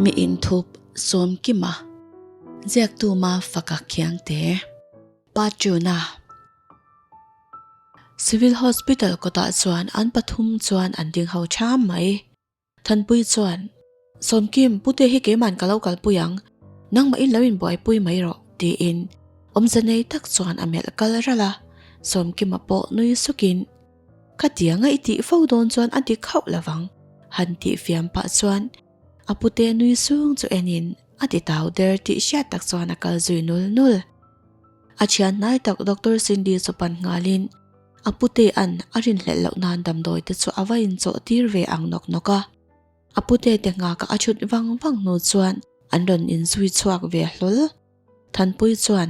Mi inthup Sawmkima ziaktu ma faka khiangte Pa Tuna Civil Hospital kawtah chuan an pathum chuan an ding ho ṭham mai. Thanpui chuan, Sawmkim, pute hi keiman ka lo kalpui ang, nangmah in lo inbuaipui mai rawh, tiin awmze nei tak chuan a melh kal ralh a. Sawmkima pawh nui sukin, Khatianga i tih fo dawn chuan a dik hauh lo vang, han tih fiam pah chuan a pute nui sung chu enin a ti tau der tih hriat tak chuan a kal zui nul nul. A thian hnai tak Doctor Cindy chu pan nghalin, A putea'n a rinhlelh loh nan damdawi te chu a va inchawh tir ve ang nawk nawk a. A pute te nghaka a chhut vang vang hnu chuan an rawn inzui chhuak ve hlawl. Thanpui chuan,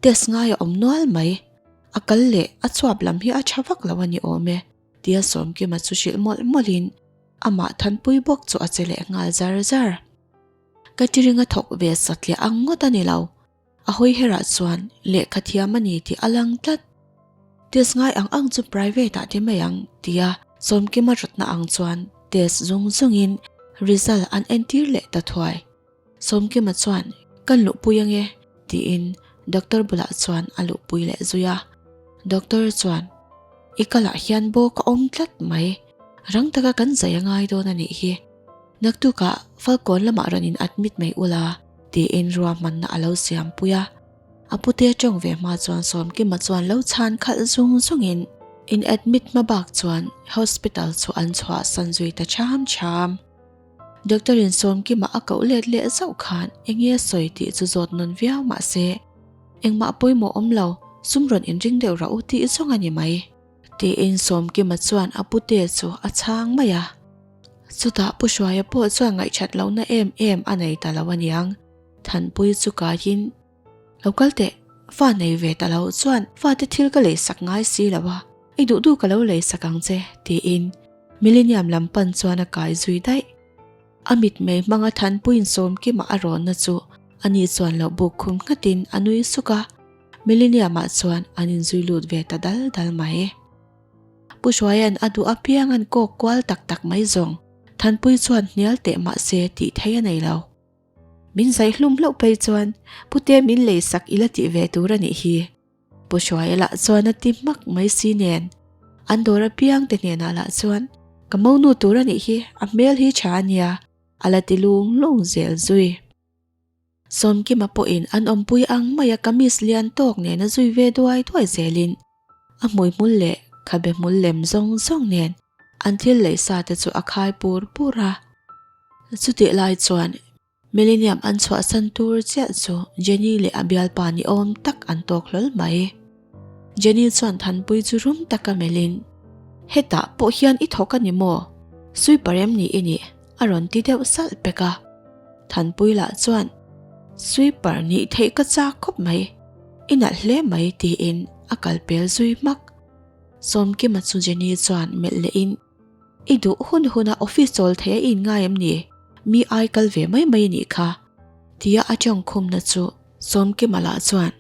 Test ngai a awm nual mai. A kal leh a chhuap lam hi a tha vak lo a ni awm e, tia Sawmkima chu hrilh mawlh mawlhin amah Thanpui bawk chu a che leh nghal zar zar. Ka tiring a thawk ve satliah ang ngawt a ni lo. A hawi herah chuan lehkha thiam a ni tih a lang tlat. Test ngai ang ang chu private ah ti mai ang tia Sawmkima rawtna ang chuan test zung zungin result an entir leh ta thuai. Sawmkima chuan kan luhpui ange tiin doctor bulah chuan a luhpui leh zui a. Doctor chuan i kalah hian bawk a awm tlat mai, rang taka kan zai a ngai dawn a nih hi. Naktukah Falkawn lamah rawn in admit mai ula tiin ruahmanna a lo siam pui a. A pute tawng ve hma chuan Sawmkima chuan lo chhan khalh zung zungin in admit hma bak chuan hospital chu an chhuahsan zui ta cham cham. Doctor in Sawmkima a koh let leh zauh khan enge sawi tih chu zawt nawn viau mah se engmah pawimawh awm lo sum rawn inring deuh rah u tih zawng a ni mai. Tiin Sawmkima chuan a pute chu a chhang mai a. Chutah Pu Hruaia pawh chuan ngaihṭhat lohna em em a nei ta lo aniang. Thanpui chu kaiin, Lo kal teh, fa nei ve ta lo chuan fate thil ka leisak ngai si lo a, i duh duh ka lo leisak ang che, tiin Millennium lam pan chuan a kai zui daih. A mitmei hmanga Thanpuiin Sawmkima a rawnna chu ani chuan lo buk khum nghatin a nui suk a, Millennium-ah chuan an inzui lut ve ta dal dal mai. Pu Hruaia'n a duh apiang an kawk kual tak tak mai zawng. Thanpui chuan hnial teh mah se tih theih a nei lo. Min zai hlum hlauh phei chuan Pute min lei sak ila tih ve tur a nih hi. Pu Hruaia lah chuan a ti hmak mai si nen. An dawr apiang te hnenah lah chuan ka monu tur a nih hi, a hmel hi tha a nia, a la ti lung lung zel zui. Sawmkima pawhin an awmpui ang maia kamis lian tawk nena zui ve duai duai zelin a hmuihmul leh khabe hmul lem zawng zawng nen an thil lei sa te chu a khai pur pur a. Chutih lai chuan Millennium an chhuahsan tur chiah chu Jenny leh a bialpa ni awm tak an tawk hlawl mai. Jenny chuan Thanpui chu rum taka melhin, Hetah pawh hian i thawk a ni maw? Sweeper em ni i nih? A rawn ti deuh salh pek a. Thanpui lah chuan, Sweeper nih theih ka chak khawp mai, i nalh hle mai tiin a kal pel zui hmak. Sawmkima chu Jenny chuan melh lehin, I duh hun huna office chawl thei a in ngai em ni? Mi ai kal ve mai mai anih kha tia a tawngkhumna chu Sawmkima lah chuan,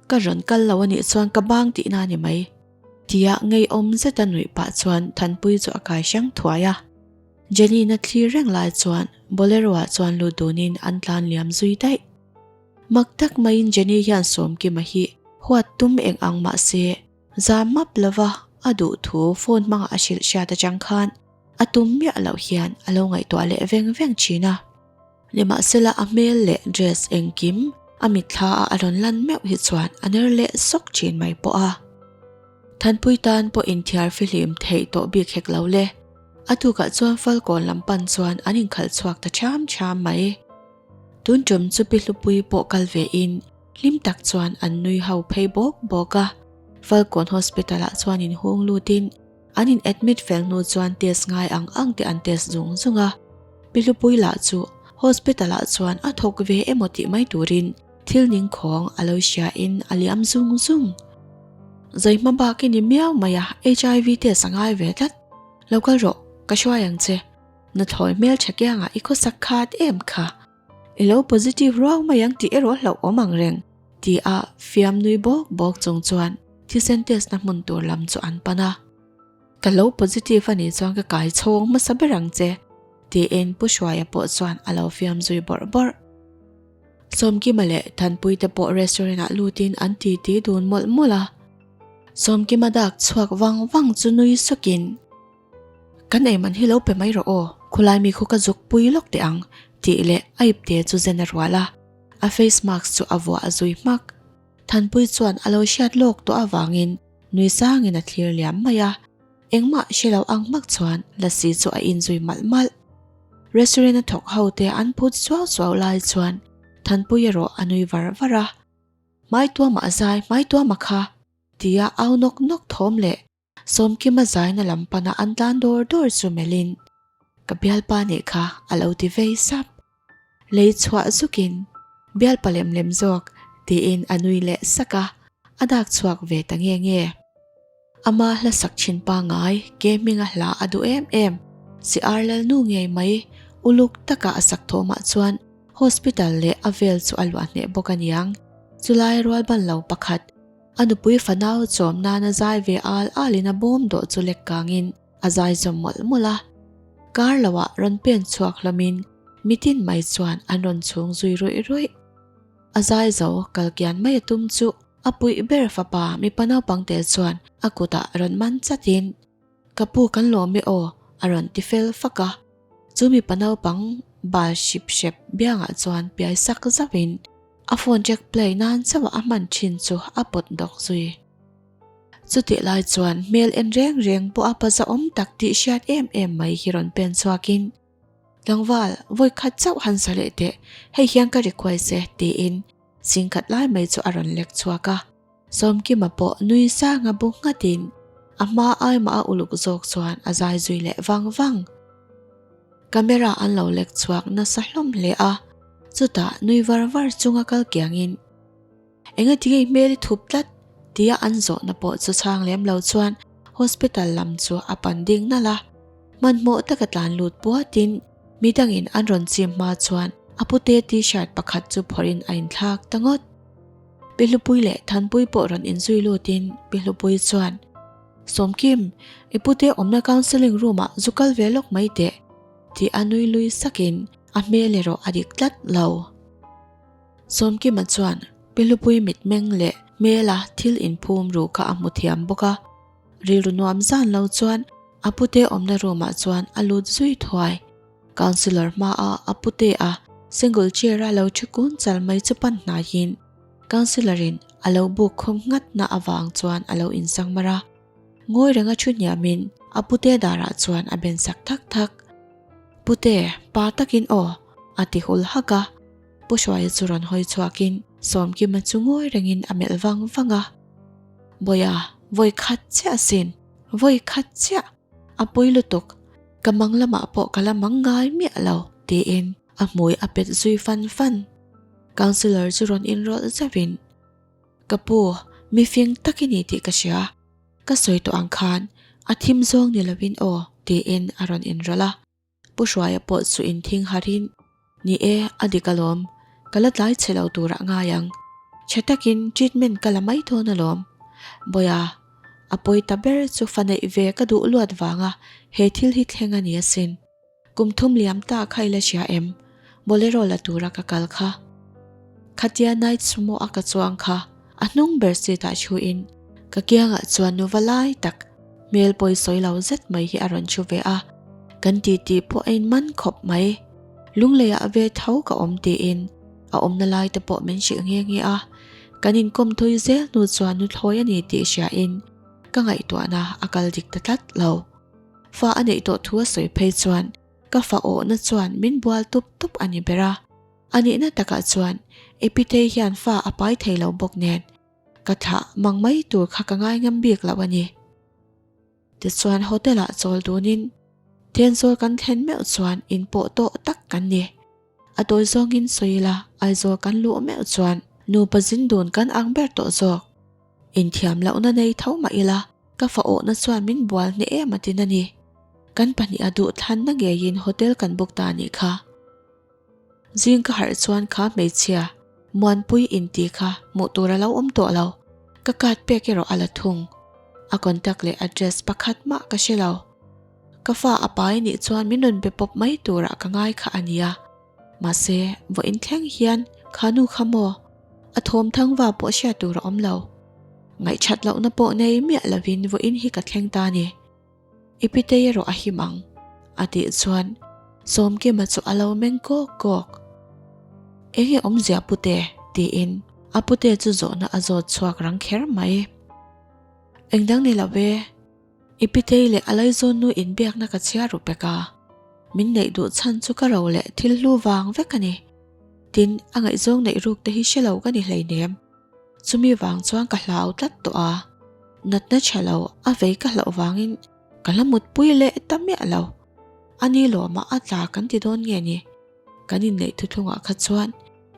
Ka rawn kal lo anih chuan ka bang tihna a ni mai tia ngeiawm zeta nuih pah chuan Thanpui chu a kai hrang thuai a. Jenny na thlir reng lai chuan Bolero ah chuan lut dunin an tlan liam zui daih. Mak tak maiin Jenny hian Sawmkima hi huat tum eng ang mah se zam map lova a duh thu phone hmangah a hrilh hriat atang khan a tum miah loh hian a lo ngaihtuah leh veng veng thin a. Nimahsela a hmel leh dress engkim a mitthla a a rawn lan meuh hi chuan a ner leh sawk thin mai pawh a. Thanpui tan pawh inthiar fihlim theih tawh bik hek lo le. A tukah chuan Falkawn lam pan chuan an inkhalh chhuak ta ṭham ṭham mai. Tun ṭum chu Pi Hlupui pawh kal ve in hlim tak chuan an nui ho phei bawk bawk a. Falkawn Hospital ah chuan inhung lut in an in admit fel hnu chuan test ngai ang ang te an test zung zung a. Pi Hlupui lah chu hospital ah chuan a thawk ve emaw tih mai turin thil ningkhawng a lo hria in a liam zung zung. Zaihma bak i ni miau mai a, HIV test a ngai ve tlat. Lo kal rawh, ka hruai ang che. Nuthlawi hmeltha kiangah i khawsak khat em kha. I lo positive ruang mai ang tih erawh hlauh awm ang reng, ti a fiam nui bawk bawk chung chuan thisen test na hmun tur lam chu an pan a. Ka lo positive a nih chuan ka kai chhawng hmasa ber ang che. Tiin Pu Hruaia pawh chuan a lo fiam zui bawrh bawrh. Sawmkima leh Thanpuite pawh restaurant ah lutin an titi dun mawlh mawlh a. Sawmkima dak chhuak vang vang chu nui sukin, Kan ei man hi lo pe mai rawh aw, khulai mi khu ka zuk pui lawk teh ang, tih leh a ipte chu zen a rual a, a face mask chu a vuah zui hmak. Thanpui chuan a lo hriat lawk tawh avangin nui sangin a thlir liam mai a. Engmah hre lo ang hmak chuan Lasi chu a inzui malh malh. Restaurant a thawk ho te an phut suau suau lai chuan Thanpui erawh a nui var var a. Hmaituama a zai, hmaituama kha! tia au nawk nawk thawm leh Sawmkima zaina lam pana an tlan dawr dawr chu melhin, Ka bialpa nih kha a lo ti vei sap. Lei chhuah zukin, Bialpa lem lem zawk, tiin a nui leh sak a, a dak chhuak ve ta nge nge. Ama hla sak thin pangngai, ke hminga hla a duh em em, si ar lalnu ngei mai, uluk taka a sak thawmah chuan hospital leh a vel chu a luah hneh bawk a niang. Chulai rualban lo pakhat, a nupui fanau chawm nana zai ve al alin a bawm dawh chu lek kangin, A zai zawm mawlh mawlh a, kar loah rawn pen chhuak hlawmin mitin mai chuan an rawn chhung zui ruih ruih. A zai zo kal kian mai a tum chu a puih ber fapa mipa naupang tel chuan a kutah rawn man chatin, Ka pu kan lawm e aw a rawn ti fel fak a. Chu mipa naupang bal hrip hrep biangah chuan piai sak zauhin a phone jack play nan chauh a hman thin chu a pawt dawk zui. Chutih lai chuan hmel en reng reng pawh a paza awm tak tih hriat em em mai hi rawn pen chhuakin, Tlangval, vawi khat chauh han sa leh teh, hei hian ka request e, tiin singkhat lai mai chu a rawn lek chhuak a. Sawmkima pawh nui sanga bu nghatin a hma aimah a uluk zawk chuan a zai zui leh vang vang. Camera an lo lek chhuak nasa hlawm hle a, chutah nui var var chunga kal kiangin, Enga tinge i hmel i thup tlat? tia an zawhna pawh chu chhang lem lo chuan hospital lam chu a pan ding nalh a. Hmanhmawh taka tlan lut puatin midangin an rawn chim hma chuan a pute t-shirt pakhat chu phawrhin a inthlak ta ngawt. Pi Hlupui leh Thanpui pawh rawn inzui lutin Pi Hlupui chuan, Sawmkim, i pute awmna counselling room-ah zu kal ve lawk mai teh, tih a nui lui sakin a hmel erawh a dik tlat lo. Sawmkima chuan Pi Hlupui mitmeng leh hmela thil inphum ru kha a hmu thiam bawk a, rilru nuam zan lo chuan a pute awmna room ah chuan a lut zui thuai. Councillor hmaa a pute a single chair a lo thi kun chal mai chu pan hnaiin Councillor in a lo buk khum nghat na avang chuan a lo insang mar a. Ngawi renga thu hniamin a pute darah chuan a ben sak thak thak. Pute, pa takin aw, a ti hul hak a. Pu Hruaia chu rawn hawi chhuakin Sawmkima chu ngawi rengin a melh vang vang a. Bawiha, vawi khat chiah asin, vawi khat chiah, a pawi lutuk, ka mang lamah pawh ka la mang ngai miah lo, tiin a hmui a pet zui fan fan. Councillor chu rawn inrawlh zauhin, Ka pu, mi fing tak i ni tih ka hria, ka sawi tawh ang khan a thim zawng ni lovin aw, tiin a rawn inrawlh a. Pu Hruaia pawh chu inthing harin, Ni e, a dik alawm. Ka la tlai chhe lo turah ngai ang. Chhe takin treatment ka la mai dawn alawm. Bawiha, a pawi ta ber chu fa neih ve ka duh luat vanga he thil hi thleng a ni asin. Kum thum liam ta kha i la hria em? Bolero la tura ka kal kha. Khatia night sumo a ka chuang kha a hnung ber seat ah thuin ka kiangah chuan nuva lai tak hmel pawi sawi lo zet mai hi a rawn thu ve a, kan titi pawh a inman khawp mai. Lungleiah ve tho ka awm tiin a awmna lai te pawh min hrilh nghe nghe a, kan inkawm thui zel hnu chuan nuthlawi a ni tih hriain ka ngaihtuahna a kal dik ta tlat lo. Fa a neih tawh thu a sawi phei chuan ka fa awhna chuan min bual tup tup a ni ber a. A nihna takah chuan Epitei hian fa a pai thei lo bawk nen, ka thlah mang mai tur kha ka ngai ngam bik loh a ni. Tichuan hotel ah chawl dunin Thenzawl kan thlen meuh chuan in pawh tawh tak kan ni. A tawi zawngin sawi ila Aizawl kan luh meuh chuan nupa zin dun kan ang ber tawh zawk. Inthiam lohna nei tho mah ila ka fa awhna chuan min bual hneh em a tin a ni. Kan pahniha duhthlanna ngeiin hotel kan book ta anih kha. Zing ka harh chuan kha hmeichhia Muanpui inti kha hmuh tur a lo awm tawh lo, ka card pek erawh a la thung. A contact leh address pakhat mah ka hre lo. Ka fa a pai nih chuan min rawn be pawp mai turah ka ngai kha a nia. Mahse, vawiin thleng hian kha nu kha maw? A thawm thangva pawh hriat tur a awm lo. Ngaihṭhat lohna pawh nei miah lovin vawiin hi ka thleng ta ni. I pitei erawh a him ang, a tih chuan Sawmkima chu a lo meng kawk kawk. Enge awmzia pute? tiin a pute chu zawhna a zawt chhuak rang kher mai. Engdang ni lo e, i pitei leh a laizawnnu inbiakna ka chhiar ru pek a, min neih duh chhan chu ka ro leh thil hlu vang vek a ni. Tin, a ngaihzawng neih ruk te hi hre lo ka ni hleinem. Chumi vang chuan ka hlau tlat tawh a, natna tha lo a vei ka hlauh vangin ka la mutpui leh ta miah lo. A ni lawmah a tla kan ti dawn nge ni? Kan inneih thuthlungah kha chuan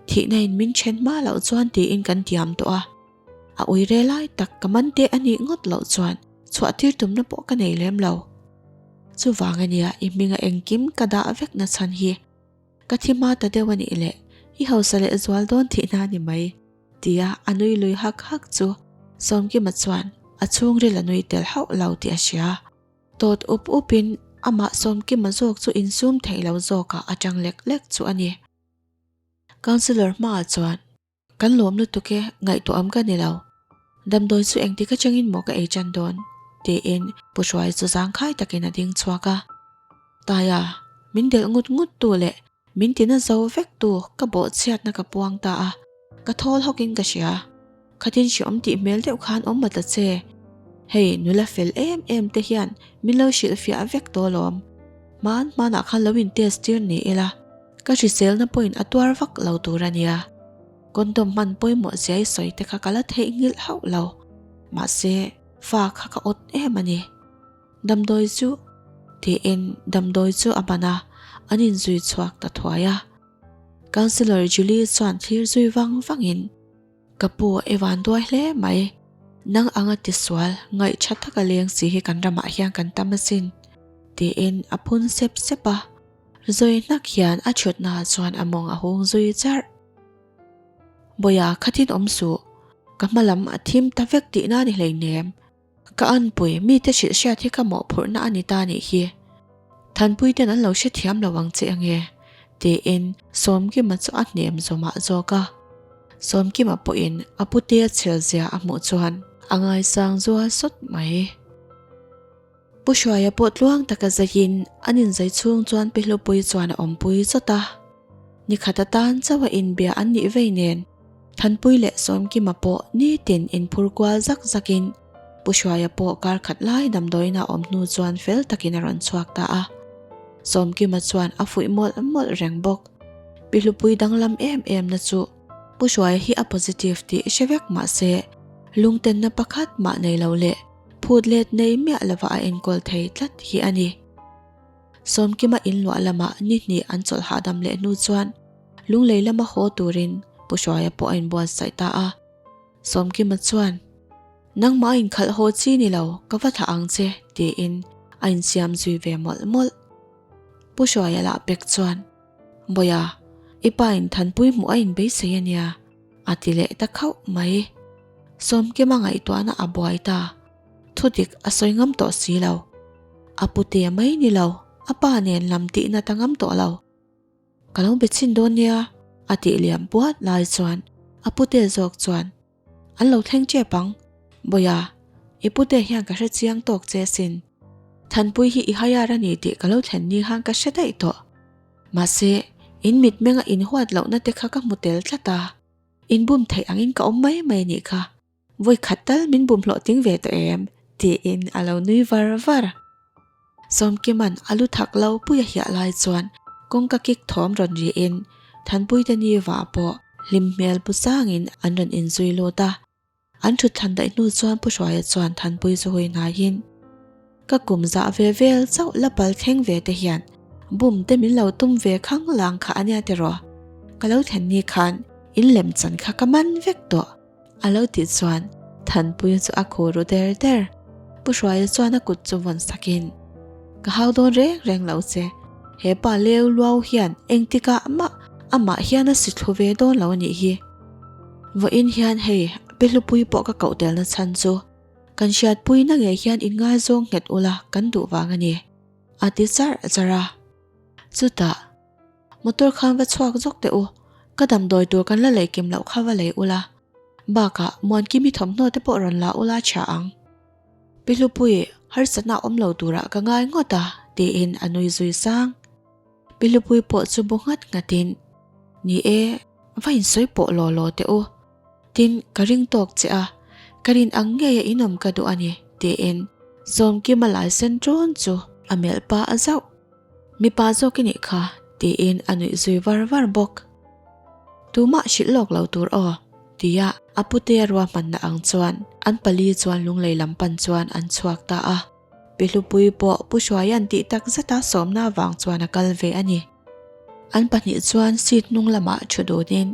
thihna in min then hma loh chuan tiin kan tiam tawh a, a ui re lai tak ka man te a nih ngawt loh chuan chhuah tir tumna pawh ka nei lem lo. Chuvang ania i hminga engkim ka dah vek na chhan hi. Ka thi hma ta deuh a nih leh i hausa leh zual dawn thihna a ni mai, tia a nui lui hak hak chu Sawmkima chuan a chhungril a nui tel hauh lo tih a hria. Tawt up upin amah Sawmkima zawk chu insum theih lo zawkah a tang lek lek chu a ni. Councillor hmaah chuan Kan lawm lutuk e, ngaihtuah am ka ni lo. Damdawi chu engtik atangin maw ka ei tan dawn? tiin Pu Hruai chu zangkhai takin a ding chhuak a. Taia, min delh ngut ngut tu leh min tina zo vek tu ka bawhchhiatna ka puang ta a, ka thawl hawkin ka hria. Khatin hreawm tih hmel deuh khan awm ma ta che. Hei, nula fel em em te hian min lo hrilhfiah vek tawh alawm. Hman hmanah khan lo in test tir ni ila. Ka hriselna pawhin a tuar vak lo tur a nia. Condom hman pawimawh zia i sawi te kha ka la theihnghilh hauh lo. Mahse, fa kha ka awt em a ni. Damdawi chu tiin damdawi chu a ban a, an inzui chhuak ta thuai a. Councillor Julie chuan thlir zui vang vangin, Ka pu i van duai hle mai. Nang anga tisual ngaih tha taka leng si hi kan ramah hian kan tam asin, tiin a phun sep sep a. Zui hnak hian a thutna chuan a mawng a hung zui charh. Bawia khatin awm suh, ka hma lam a thim ta vek tihna a ni hleinem. Ka anpui mite hrilh hriat hi ka mawhphurhna a ni ta nih hi. Thanpui ten an lo hrethiam lo ang che ange, tiin Sawmkima chu a hnem zawmah zawk a. Sawmkima pawhin a putea chhel zia a hmuh chuan a ngaisang zual sawt mai. Pu Hruaia pawh tluang taka zaiin an inzai chhung chuan Pi Hlupui chuan a awmpui chawt a. Ni khat atan chauh a inbia an nih vei nen Thanpui leh Sawmkima pawh nitin inphur kual zak zakin Pu Hruaia pawh kar khat lai damdawiin a awm hnu chuan fel takin a rawn chhuak ta a. Sawmkima chuan a fuih mawlh mawlh reng bawk. Pi Hlupui danglam em em na chu Pu Hruaia hi a positive tih hre vek mahse lungtenna pakhat mah nei lo leh Phut let nei miah lova a enkawl thei tlat hi a ni. Sawmkima inluah lamah ni hnih an chawlh hahdam leh hnu chuan Lunglei lama haw turin Pu Hruaia pawh a inbuatsaih ta a. Sawmkima chuan, Nangmah a inkhalh haw chi ni lo, ka va thlah ang che, tiin a insiam zui ve mawlh mawlh. Pu Hruaia lah pek chuan, Bawia, i pa in Thanpui hmuh a inbeisei a nia, a ti leh ta khauh mai. Sawmkima ngaihtuahna a buai ta. Thudik a sawi ngam tawh si lo. A pute mai ni lo, a pa nen lam tihna ta ngam tawh lo. Ka lo be chhin dawn nia, a tih liam puat lai chuan a pute zawk chuan an lo thleng tep ang. Bawia, i pute hian ka hre chiang tawk che sin. Thanpui hi i haiar a ni tih ka lo thlen ni khan ka hre daih tawh. Mahse, in mitmenga inhuat lohna te kha ka hmu tel tlat a. In bum theih angin ka awm mai mai anih kha, vawi khat tal min bum hlawh ting ve tawh em? tiin a lo nui var var. Sawmkima'n a lu thak lo pui a hiah lai chuan kawngka kik thawm rawn rihin Thanpuite ni vah pawh hlim hmel bu sangin an rawn inzui lut a. An thut thlan daih hnu chuan Pu Hruaia chuan Thanpui chu hui hnaiin, Ka kum zah ve vel chauh la pal thleng ve te hian bum te min lo tum ve khang lang kha ania tiraw? Ka lo thlen ni khan in lem chan kha ka man vek tawh a lo tih chuan Thanpui chu a khu ru der der. Pu Hruaia chuan a kut chu vawn sakin, Ka hau dawn reng reng lo che, he pa leu luau hian engtikah mah amah hian a si thlu ve dawn lo anih hi. Vawiin hian hei Pi Hlupui pawh ka koh telna chhan chu kan hriatpuina ngei hian inngaizawng nghet ula kan duh vang a ni. a ti charh charh a. Chutah, Motor khan va chhuak zawk teh u, ka damdawi tur kan la lei kim loh kha va lei ula, bakah Muankimi thawmhnaw te pawh rawn la ula chhia ang. Pi Hlupuii, harsatna awm lo turah ka ngai ngawt a, tiin a nui zui sang. Pi Hlupuii pawh chu bu nghat nghatin, Ni e, va insawi pawh law law teh u. Tin, ka ring tawk che a, ka rin ang ngeia inawm ka duh a ni, tiin Sawmkima lai sen ṭawn chu a melh pah a zauh. Mipa zawk i nih kha, tiin a nuih zui var var bawk. Tumah hrilh lawk lo tur aw, tia a putea ruahmanna ang chuan an pali chuan lunglei lam pan chuan an chhuak ta a. Pi Hlupuii pawh Pu Hruaia'n tih tak zeta sawmna avang chuan a kal ve a ni. An pahnih chuan seat hnung lamah thu dunin,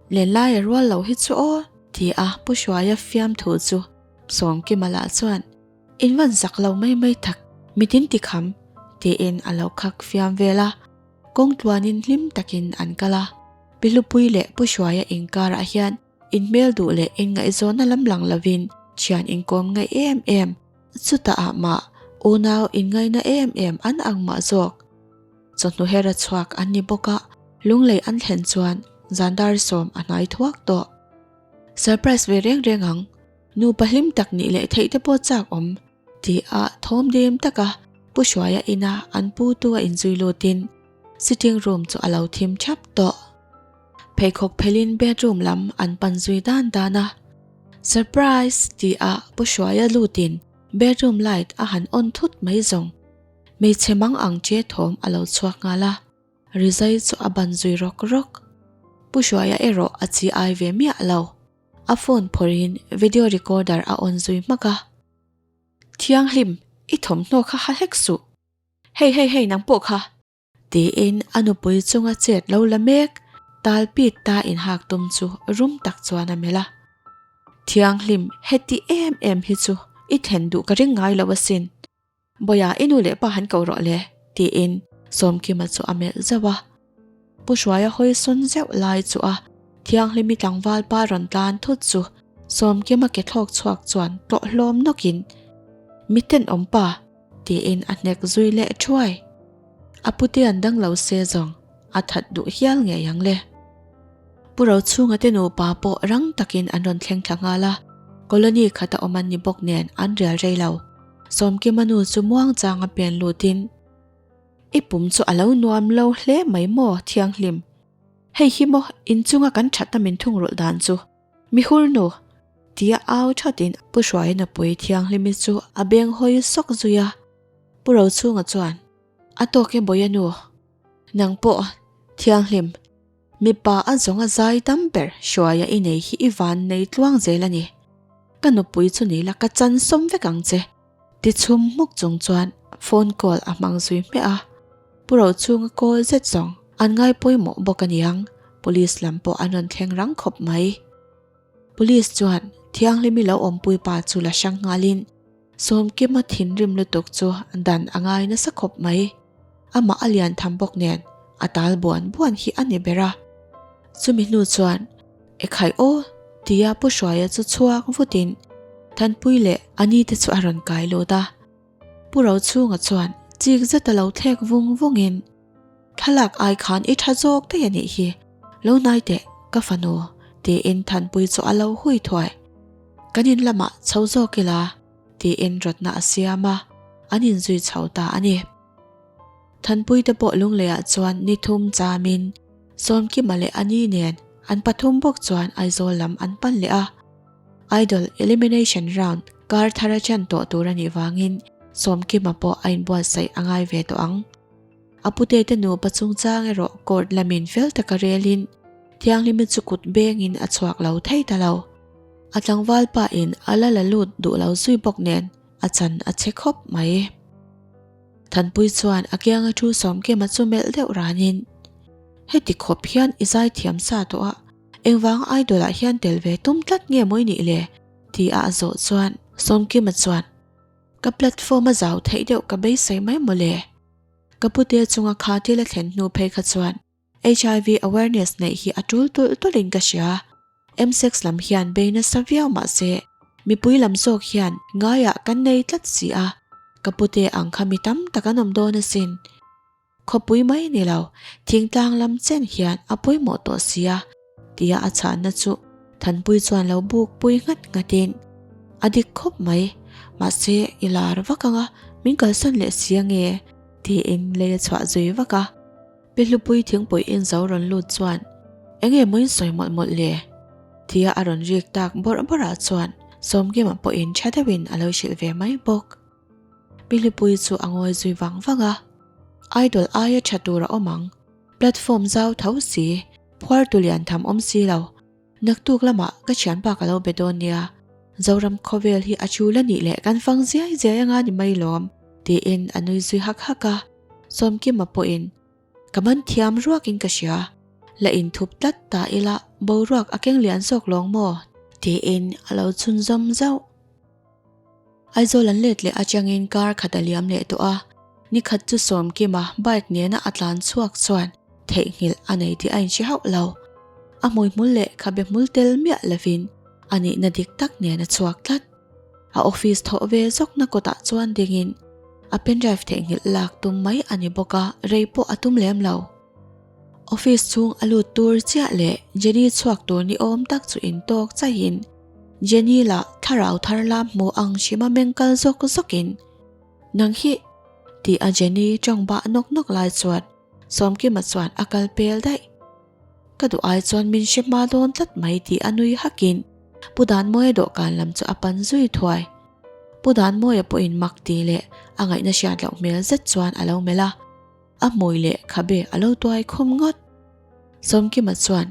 Lenlaia rual lo hi chu aw, tia Pu Hruaia fiamthu chu Sawmkima lah chuan, In van zak lo mai mai tak, mitin ti kham, tiin a lo khak fiam vel a. Kawng tluanin hlim takin an kal a. Pi Hlupuii leh Pu Hruaia inkarah hian inhmel duh leh inngaihzawnna lam lang lovin thian inkawm ngaih em em, chutah ah mah unau inngaina em em an ang mah zawk. Chawhnu hera chhuak an ni bawk a, lunglei an thlen chuan zan dar sawm a hnai thuak tawh. Surprise ve reng reng ang. Nupa hlim tak nih leh theih te pawh chak awm tih a thawm dim taka Pu Hruaia ina an pu tu a inzui lutin sitting room chu a lo thim thap tawh. Pheikhawk phelin bedroom lam an pan zui dan dan a. Surprise! tih a Pu Hruaia lutin bedroom light a han on thut mai zawng. Hmeichhe mang ang che thawm a lo chhuak nghal a. Rizai chu a ban zui rawk rawk. Pu Hruaia erawh a chi ai ve miah lo. A phone phawrhin video recorder a on zui hmak a. Thianghlim, i thawmhnaw kha ha hlek suh. Hei hei hei nang pawh kha. Tiin a nupui chunga chet lo la mek, tal pit ta inhak tum chu rum tak chuan a melh a. Thianghlim, heti em em hi chu i thlen duh ka ring ngai lo asin. Bawia i nu leh pa han ko rawh le, tiin Sawmkima chu a melh zauh a. Pu Hruaia hawi sawn zeuh lai chu a thianghlimi tlangval pa rawn tlan thut chu Sawmkima ke thlawk chhuak chuan tlawh hlawm nawkin, Mi tenawm pa, tiin a hnek zui leh thuai. A pute an dang lo se zawng a that duh hial ngei ang le. Pu Rochhunga te nupa pawh rang takin an rawn thleng thla nghal a, colony khata awm an ni bawk nen an rial rei lo. Sawmkima nu chu muangchang a pen lutin, I pum chu a lo nuam lo hle mai maw Thianghlim? Hei hi maw inchunga kan thatna min thungrulh dan chu? Mihur nu! Tia au thatin Pu Hruaia nupui Thianghlimi chu a beng hawi sawk zui a. Pu Rochhunga chuan, A tawk e Bawia nu, nang pawh Thianghlim, Mipa a zawng a zai dam ber Hruaia i nei hi i van nei tluang zel a ni. Ka nupui chu ni la ka chan sawm vek ang che. Ti chhum hmuk chung chuan phone call a hmang zui hmiah a. Pu Rochhunga call zet zawng an ngai pawimawh bawk a niang, police lam pawh an rawn thleng rang khawp mai. Police chuan Thianghlimi lo awmpui pa chu la hrang nghalin Sawmkima thinrim lutuk chu dan a ngai nasa khawp mai. Amah a lian tham bawk nen a tal buan buan hi a ni ber a. Chumi hnu chuan Ekhai aw tia Pu Hruaia chu chhuak vutin Thanpui leh a ni te chu a rawn kai lut a. Pu Rochhunga chuan chik zeta lo thlek vung vungin Thlalak ai khan i tha zawk daih a nih hi, lo hnai teh ka fanu tiin Thanpui chu a lo hui thuai. Kan in lamah chho zawk ila tiin rawtna a siam a, an inzui chho ta a ni. Thanpui te pawh Lungleiah chuan ni thum chamin Sawmkima leh a ni nen an pathum bawk chuan Aizawl lam an pan leh a. Idol Elimination Round kar thar a chan tawh tur a nih vangin Sawmkima pawh a inbuatsaih a ngai ve tawh ang. A pute te nupa chungchang erawh court lamin fel taka relin Thianghlimi chu kut bengin a chhuak lo thei ta lo. A tlangval pa in a la la lut duh lo zui bawk nen a chan a che khawp mai. Thanpui chuan a kianga thu Sawmkima chu melh deuh ranin, Heti khawp hian i zaithiam sa tawh a, engvang idol ah hian tel ve tum tlat nge maw i nih le? ti a a zawh chuan Sawmkima chuan, Ka platform a zau theih deuh ka beisei mai maw le? Ka pute chunga kha thil a thlen hnu phei kha chuan HIV awareness neih hi a tul tulh tulhin ka hria. Msex lam hian bei nasa viau mahse mipui lam zawk hian ngaiah kan nei tlat si a. Ka pute ang kha mi tam tak an awm dawn asin. Khawpui mai ni lo, thingtlang lam chen hian a pawimawh tawh sia, tia a chhanna chu Thanpui chuan lo buk pui nghat nghatin, A dik khawp mai, mahse i lar vak anga min kalsan leh si ange, tiin lei a chhuah zui vak a. Pi Hlupui thingpui in zo rawn lut chuan, Enge maw in sawi mawlh mawlh le? tia a rawn rik tak bawrh bawrh ah chuan Sawmkima pawhin tha deuhin a lo hrilh ve mai bawk. Pi Hlupui chu a ngawi zui vang vang a, Idol aia tha tur a awm ang, platform zau tho si, phuar tu lian tham awm si lo, naktuk lamah ka thianpa ka lo be dawn nia, Zoram khawvel hi a chul a nih leh kan fang ziai ziai anga ni mai lawm, tiin a nui zui hak hak a. Sawmkima pawhin, Ka man thiam ruakin ka hria, la inthup tlat ta ila boruak a keng lian zawk lawng maw? Tiin a lo chhunzawm zauh. Aizawl an let leh atangin kar khat a liam leh tawh a, nikhat chu Sawmkima bike nena a tlan chhuak chuan theihnghilh a nei tih a inhre hauh lo. A hmuihmul leh khabe hmul tel miah lovin a nihna dik tak nen a chhuak tlat. A office thawh ve zawkna kawtah chuan dingin a pendrive theihnghilh lak tum mai a ni bawk a, rei pawh a tum lem lo. Office chhung a lut tur chiah leh Jenny chhuak tur ni awm tak chu intawk chaihin Jenny lah thlarau thar lam hmu ang hrima meng kal zawk zawkin, Nang hi! tih a Jenny tawng bah nawk nawk lai chuan Sawmkima chuan a kal pel daih. Ka duh ai chuan min hre hma dawn tlat mai tih a nui hakin Pu Danmawia dawhkan lam chu a pan zui thuai. Pu Danmawia pawhin mak tih leh a ngaihna hriat loh hmel zet chuan a lo melh a, a hmui leh khabe a lo tuai khum ngawt. Sawmkima chuan,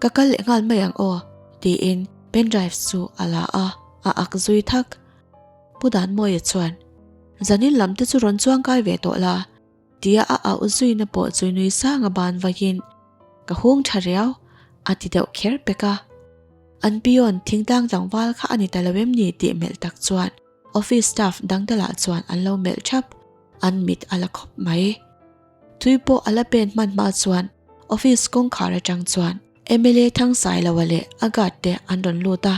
Ka kal leh nghal mai ang aw, tiin pendrive chu a la a, a ak zui thak. Pu Danmawia chuan, Zanin lam te chu rawn chuang kai ve tawh la, Tia a auh zuina pawh chu nui sang a ban vahin, Ka hung tha riau, a ti deuh kher pek a. An peon thingtlang tlangval kha a ni ta lo em ni tih melh tak chuan office staff dangte lah chuan an lo melh thap, an mit a la khawp mai. Tui pawh a la pen hman hma chuan office kawngkhar atang chuan mla Thangsailova leh a guard te an rawn lut a.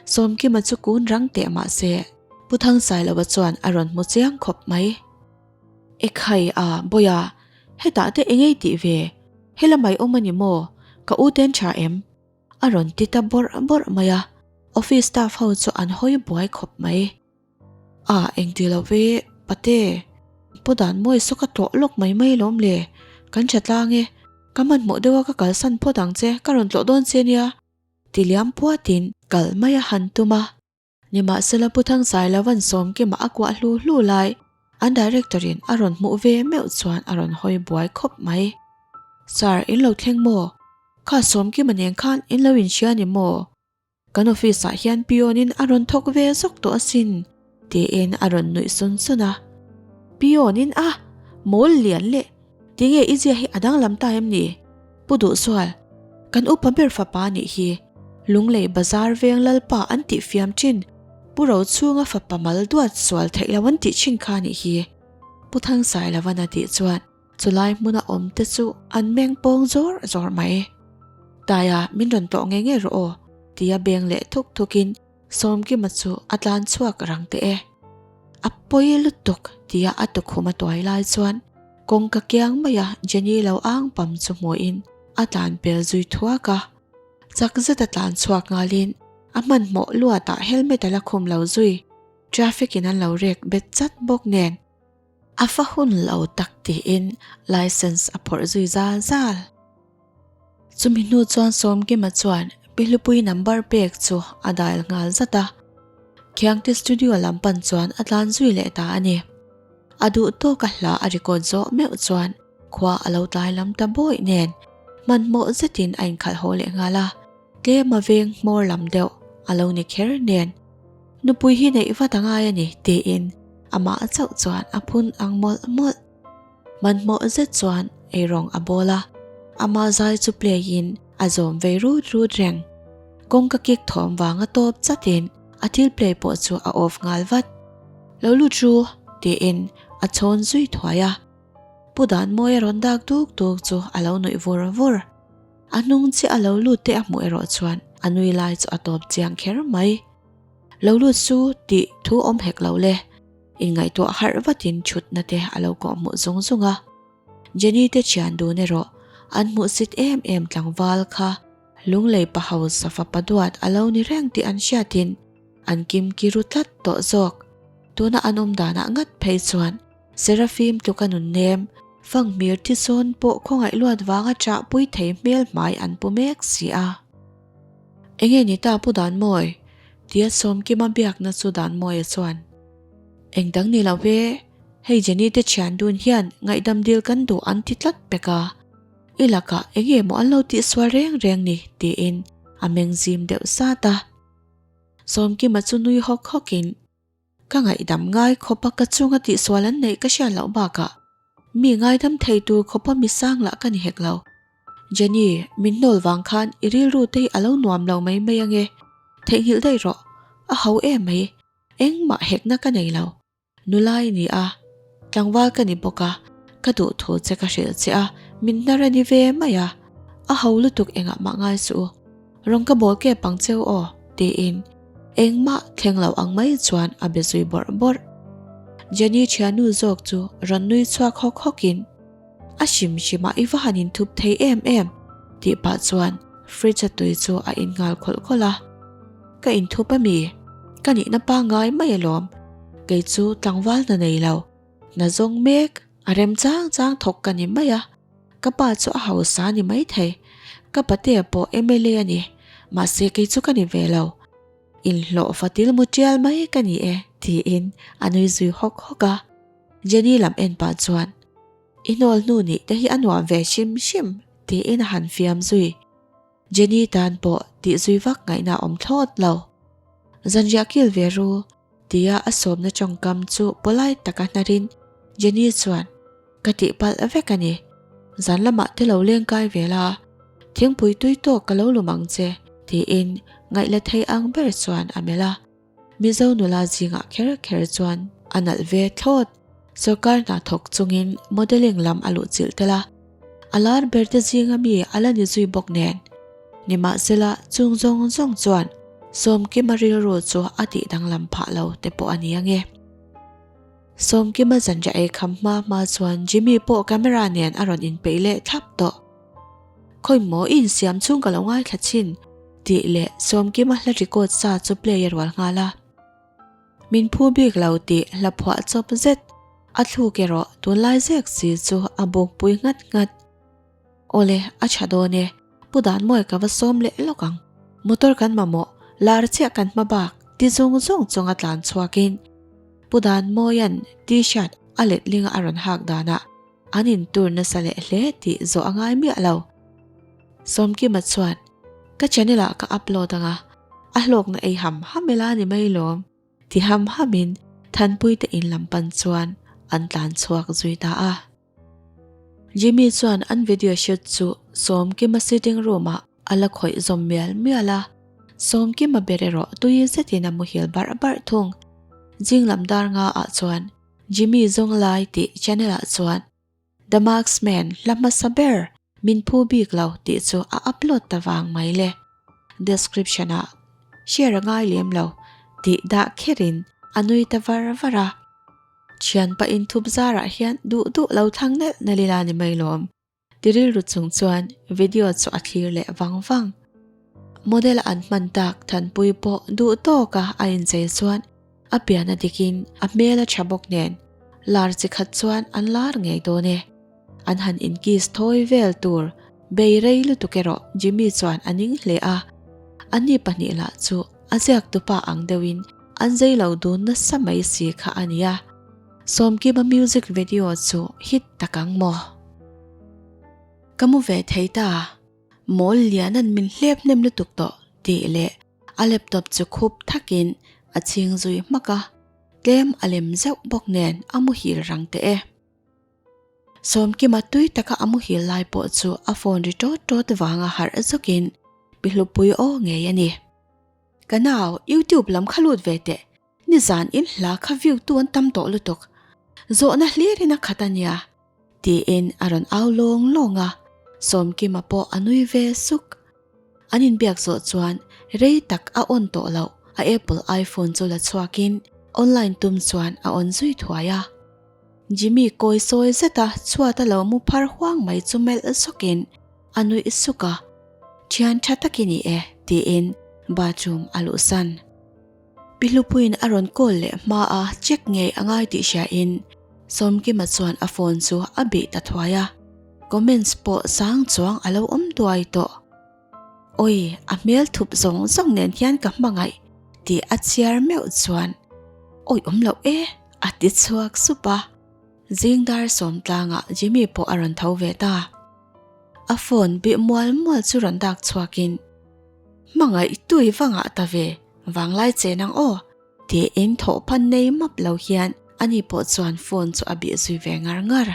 Sawmkima chu kun rang teh mah se Pu Thangsailova chuan a rawn hmu chiang khawp mai. Ekhai a, Bawia, hetah te engei tih ve? Hela mai awm a ni maw? Ka u ten tha em? A rawn ti ta bawrh bawrh mai a, office staff ho chu an hawi buai khawp mai. A, engti lo ve, pate, Pu Danmawi saw ka tlawh lawk mai mai lawm le, kan tha tlang e, ka hmanhmawh deuh a ka kalsan phawt ang che, ka rawn tlawh dawn che nia, ti liam puatin kal mai a han tum a. Nimahsela Pu Thangsailava'n Sawmkima a kuah hlu hlu lai an director in a rawn hmuh ve meuh chuan a rawn hawi buai khawp mai. Sir, in lo thleng maw? Kha Sawmkima nen khan in lo inhria ni maw? Kan office ah hian peon in a rawn thawk ve zawk tawh asin, tiin a rawn nuih sun sun a. Peon in a? Mawl lian leh! Tinge i zia hi a danglam ta em ni? Pu Duhsual, kan upa ber fapa nih hi Lunglei Bazar veng Lalpa an tih fiam thin, Pu Rochhunga fapa mal duat sual theih lo an tih thin kha nih hi. Pu Thangsailava'n a tih chuan chulai hmuna awm te chu an meng pawng zawr zawr mai. Taia min rawn tlawh ngei ngei rawh aw, tia beng leh thuk thukin Sawmkima chu a tlan chhuak rang teh e. A pawi lutuk tia a tukhum a tuai lai chuan kawngka kiang maia Jenny lo ang pam chu hmuhin a tlan pel zui thuak a. Chak zeta tlan chhuak nghalin a hmanhmawh luatah helmet a la khum lo zui. Traffic in an lo rek bet chat bawk nen a fa hun lo tak tiin licence a phawrh zui zal zal. Chumi hnu chuan Sawmkima chuan Pi Hlupui number pek chu a dial nghal zat a, Khiangte studio lam pan chuan a tlan zui leh ta a ni. A duh tawk a hla a record zawh meuh chuan khua a lo tlai lam ta bawih nen hmanhmawh zetin a inkhalh haw leh nghal a, tlem a veng hmawr lam deuh a lo ni kher nen nupui hi neih vat a ngai a ni tiin amah chauh chuan a phun ang mawlh mawlh. Hmanhmawh zet chuan eirawng a bawl a, ama zai chu play in a zawm vei rut rut reng. Kawngka kick thawm vanga tawp chatin a thil play pawh chu a off nghal vat. Lo lut ru tiin a chhawn zui thuai a. Pu Danmawia rawn dak duk duk chu a lo nuih vur vur. A hnung chiah a lo lut te a hmuh erawh chuan a nui lai chu a tawp chiang kher mai. Lo lut su tih thu awm hek lo le. Inngaihtuah harh vatin thutna te a lo kawhhmuh zung zung a. Jenny te thian dun erawh an hmuhsit em em tlangval kha lunglei pa hausa fapa duat a lo ni reng tih an hriatin an kim ki ru tlat tawh zawk. Tuna an awm danah ngat phei chuan Seraphim tluka nun nem, fanghmir thisawn pawh khawngaih luat vanga chahpui thei hmel hmai an pu mek si a. Enge ni ta Pu Danmawi? tia Sawmkima biakna chu Danmawia chuan, Eng dang ni lo ve, hei Jenny te thian dun hian ngaihdam dil kan duh an ti tlat pek a, i lakah enge maw an lo tihsual reng reng ni tiin a meng zim deuh sat a. Sawmkima chu nui hawk hawkin, Ka ngaihdam ngai khawpa ka chunga tihsual an neih ka hriat loh bakah mi ngaidam thei tur khawpa mi sang lah ka ni hek lo. Jenny, min hnawl vang khan i rilru te hi a lo nuam lo mai mai ange, theihnghilh daih rawh, a ho em mai, engmah hekna ka nei lo. Nula i ni a, tlangval ka ni bawk a, ka duh thu che ka hrilh che a, min hnar a ni ve mai a, a ho lutuk engah mah ngai suh u. Rawn ka bawl kep ang cheu aw, tiin engmah thleng lo ang mai chuan a be zui bawrh bawrh. Jenny thiannu zawk chu rawn nui chhuak hawk hawkin, A hrim hrimah i va han inthup thei em em, tih pah chuan fridge a tui chu a in nghal khawlh khawlh a. Ka inthup a mi? Ka nihna pangngai mai alawm, kei chu tlangval hna nei lo, hna zawng mek a rem chang chang thawk ka ni mai a. Ka pa chu a hausa a ni maithei, ka patea pawh mla a ni, mahse kei chu ka ni ve lo. Inhlawh fatil mu tial mai ka ni e, tiin a nui zui hawk hawk a. Jenny lam en pah chuan, I hnawl hnu nih te hi a nuam ve hrim hrim, tiin a han fiam zui. Jenny tan pawh tih zui vak ngaihna a awm thlawt lo. Zanriah kil ve ru, tia a sawmna tawngkam chu polite taka hnarin Jenny chuan, Ka tihpalh vek a ni. Zan lamah te lo leng kai ve la, thingpui tui tawk ka lo lum ang che, tiin ngaih la thei ang ber chuan a melh a. Mizo nula zingah kher kher chuan a nalh ve thlawt. Sorkar hna thawk chungin modelling lam a luhchilh tel a, a lar ber te zinga mi a la ni zui bawk nen. Nimahsela chung zawng zawng chuan Sawmkima rilru chu a tih danglam phah lo te pawh a ni ange. Sawmkima zanriah ei kham hma hma chuan Jimmy pawh camera nen a rawn inpeih leh thlap tawh. Khawi maw i insiam chhung ka lo ngaithla thin tih leh Sawmkima hla record sa chu play a rual nghal a. Min phu bik lo tih hla phuah chawp zet a thluk erawh tunlai zek si chu a bukpui nghat nghat. Awle, a tha dawn e, Pu Danmawi ka va sawm leh lawk ang. Motor kan mamawh, lar chiah kan hma bak ti zung zung chunga tlan chhuakin Pu Danmawia'n T-shirt a letlinga a rawn hak danah an intur nasa leh hle tih zawh a ngai miah lo. Sawmkima chuan, Ka channel ah ka upload anga, a hlawkna ei ham ham ila ni mai lawm. Ti ham hamin Thanpuite in lam pan chuan an tlan chhuak zui ta a. Jimmy chuan an video shoot chu Sawmkima sitting room ah a la khawih zawm mial mial a, Sawmkima ber erawh tui zetin a muhil barh barh thung. Zing lam dar nga ah chuan Jimmy zawng lai tih channel ah chuan The Marksman hla hmasa ber min phu bik lo tih chu a upload ta vang mai le. Description ah share a ngai lem lo tih dah kherin a nui ta var var a. Thianpa inthup zarah hian duh duh lo thlang nelh nelh ila ni mai lawm. Ti rilru chung chuan video chu a thlir leh vang vang. Model an hman tak Thanpui pawh duh tawka a inchei chuan a pian a dikin a hmel a tha bawk nen lar chi khat chuan an lar ngei dawn e. An han inkiss thawi vel tur bei rei lutuk erawh Jimmy chuan a ning hle a. Anni pahnih lah chu a ziaktupa ang deuhin An zei lo dun nasa mai si kha a nia. Sawmkima music video chu hit tak ang maw? Ka mu ve thei ta, mawl lian an min hlep hnem lutuk tawh tih leh a laptop chu khup thakin a chhing zui hmak a, tlem a lem zeuh bawk nen a muhil rang teh e. Sawmkima tui taka a muhil lai pawh chu a phone ri tawt tawt vanga harh zawkin pi hlupui aw ngei a ni. Ka nau, YouTube lam kha lut ve teh. Nizan in hla kha view tu an tam tawh lutuk. Zawhna hlir in a khat a nia. Tiin a rawn au lawng lawng a, Sawmkima pawh a nui ve suk. An inbiak zawh chuan rei tak a on tawh loh a Apple iPhone chu la chhuakin. Online tum chuan a on zui thuai a. Jimmy kawi sawi zeta chhuat a lo mu phar huang mai chu melh zawkin a nuih suk a, Thian tha tak i ni e tiin bathroom a luhsan. Pi Hlupuiin a rawn call leh hma a check ngei a ngai tih hriain Sawmkima chuan a phone chu a bih ta thuai a, comments pawh sang chuang a lo awm duai tawh. Awi, a hmel thup zawng zawng nen hian ka hmangaih tih a chhiar meuh chuan awi awm loh e a ti chhuak sup a. Zing dar sawmtlangah Jimmy pawh a rawn tho ve ta. A phone bih mual mual chu rawn dak chhuakin Hmangaih tui va ngah ta ve, vanglai che nang aw tiin thawh phan nei map lo hian ani pawh chuan phone chu a bih zui ve ngar ngar.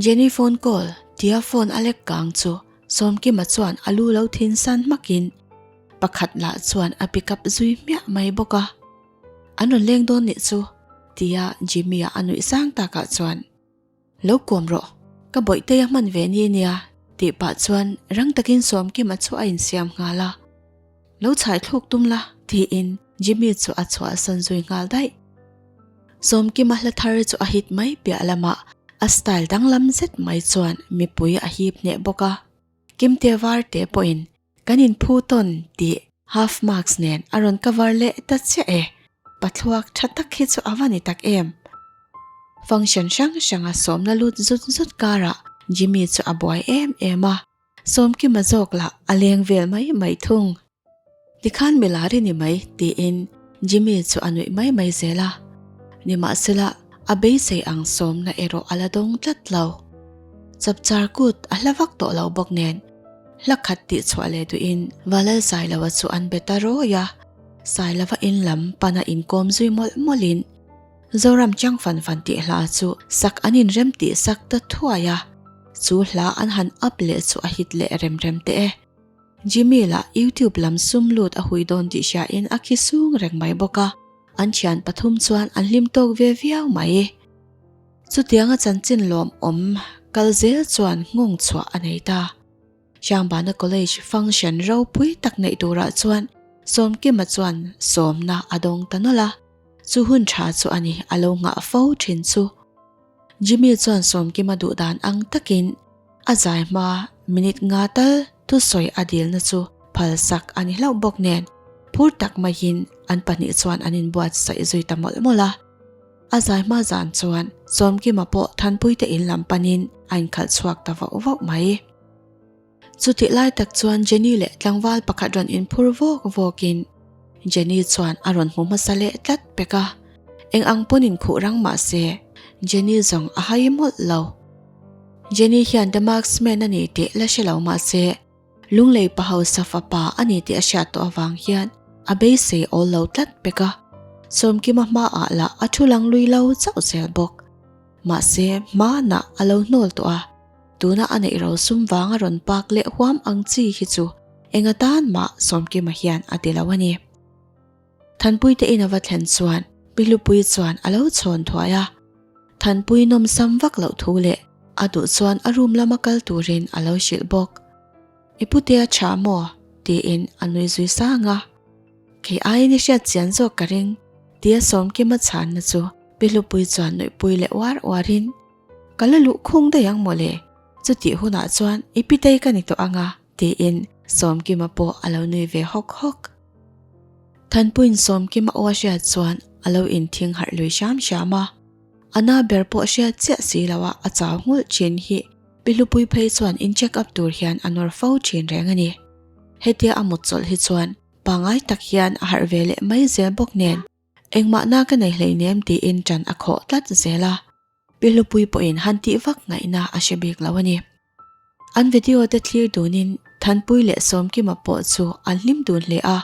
Jenny phone call tia phone a lek kang chu Sawmkima chuan a lu lo thin san hmakin pakhat lah chuan a pick up zui hmiah mai bawk a. An rawn leng dawn nih chu tia Jimmy-a a nuih sang takah chuan Lo kawm rawh, ka bawihtea hman ve ni nia tih pah chuan rang takin Sawmkima chu a insiam nghal a. Lo chhai thluk tum la tiin Jimmy chu a chhuahsan zui nghal daih. Sawmkima hla thar chu a hit mai piah lamah a style danglam zet mai chuan mipui a hip hneh bawk a. Kimte Varte pawhin kan inphu tawn tih half marks nen a rawn cover leh ta chiah e. Pathluak tha tak hi chu a va ni tak em? Function hrang hranga sawmna lut zut zut karah Jimmy chu a buai em em a. Sawmkima zawk lah a leng vel mai mai thung. Tikhan milar i ni mai tiin Jimmy chu a nuih mai mai zel a. Nimahsela a beisei ang sawmna erawh a la dawng tlat lo. Chapchar kut a hla vak tawh lo bawk nen hla khat tih chhuah leh duhin Valal Sailoa chu an be ta rawi a. Sailova in lam pana inkawm zui mawlh mawlhin Zoram chang fan fan tih hla chu sak an inrem tih sak ta thuai a, chu hla an han up leh chu a hit leh rem rem teh e. Jimmy lah YouTube lam sum lut a hui dawn tih hriain a khi sung reng mai bawk a, an thian pathum chuan an hlim tawk ve viau mai. Chutianga chanchin lawmawm kal zel chuan nghawng chhuah a nei ta. Hrangbana College function ropui tak neih turah chuan Sawmkima chuan sawmna a dawng ta nawlh a. Chu hun tha chu a ni, a lo nghah fo thin chu. Jimmy chuan Sawmkima duh dan ang takin a zai hma minute nga tal thusawi a dilna chu phalsak a ni hlauh bawk nen phur tak maiin an pahnih chuan an inbuatsaih zui ta mawlh mawlh a. A zai hma zan chuan Sawmkima pawh Thanpuite in lam panin a inkhalh chhuak ta vauh vauh mai. Chutih lai tak chuan Jenny leh tlangval pakhat rawn inphur vawk vawkin Jenny chuan a rawn hmu hmasa leh tlat pek a, eng ang pawn inkhuh rang mah se Jenny zawng a hai mawlh lo. Jenny hian The Marksman a ni tih la hre lo mah se Lunglei pa hausa fapa a ni tih a hriat tawh avang hian a beisei awl lo tlat pek a, Sawmkima hmaah lah a thu lang lui lo chauh zel bawk. Mahse hmanah a lo hnawl tawh a. Tuna a neih ro sum vanga rawn pak leh huam ang chi hi chu eng atan mah Sawmkima hian a ti lo a ni. Thanpuite in a va thlen chuan Pi Hlupuii chuan a lo chhawn thuai a, Thanpui nawmsam vak loh thu leh a duh chuan a room lama kal turin a lo hrilh bawk. I putea tha maw? tiin a nui zui sang a. Kei aiin i hriat chian zawk ka ring tia Sawmkima chhanna chu Pi Hlupuii chuan nuihpui leh uar uarin Ka la luh khung daih ang mawle, chutih hunah chuan i pitei ka ni tawh ang a, tiin Sawmkima pawh a lo nui ve hawk hawk. Thanpuiin Sawmkima aw a hriat chuan a lo inthing harh lui hram hram a, a na ber pawh hriat chiah si loh a a chau nghulh thin hi Pi Hlupui phei chuan in check up tur hian a nawr fo thin reng a ni. Hetia a mut chawlh hi chuan pangai tak hian a harh ve leh mai zel bawk nen engmah na ka nei hleinem tiin ṭan a khawh tlat zel a. Pi Hlupui pawhin han tih vak ngaihna a hre bik lo a ni. An video te thlir dunin Thanpui leh Sawmkima pawh chu an hlim dun hle a,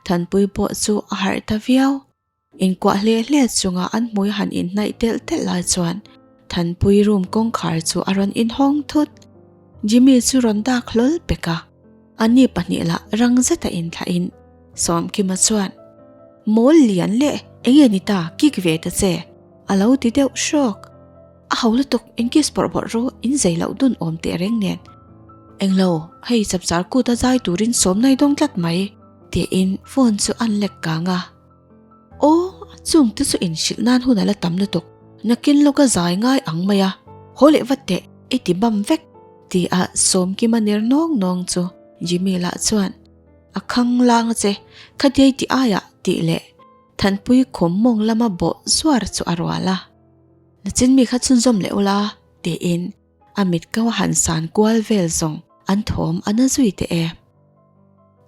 Thanpui pawh chu a harh ta viau. Inkuah hle hle chunga an hmui han inhnaih telh telh lai chuan Thanpui room kawngkhar chu a rawn inhawng thut. Jimmy chu rawn dak hlawl pek a, anni pahnih lah rang zeta inthlahin Sawmkima chuan, Mawl lian leh enge ni ta kik ve ta che? A lo ti deuh hrawk. A ho lutuk, in kiss bawrh bawrh ru, in zei loh dun awm teh reng nen. Englo, hei chapchar kut a zai turin sawm nai dawng tlat mai, tiin phone chu an lek kang a. Aw, Chung te chu inhrilh nan hun a la tam lutuk, nakin lawka zai ngai ang mai a, haw leh vat teh i ti bam vek ti a Sawmkima ner nawng nawng chu Jimmy lah chuan a khang lang a che, khatia i ti aiah tih leh Thanpui khum mawng lama bawh zuar chu a rual a. Nachin mi kha chhunzawm leh ula tiin a mit ko a han san kual vel zawng an thawm a na zui teh e.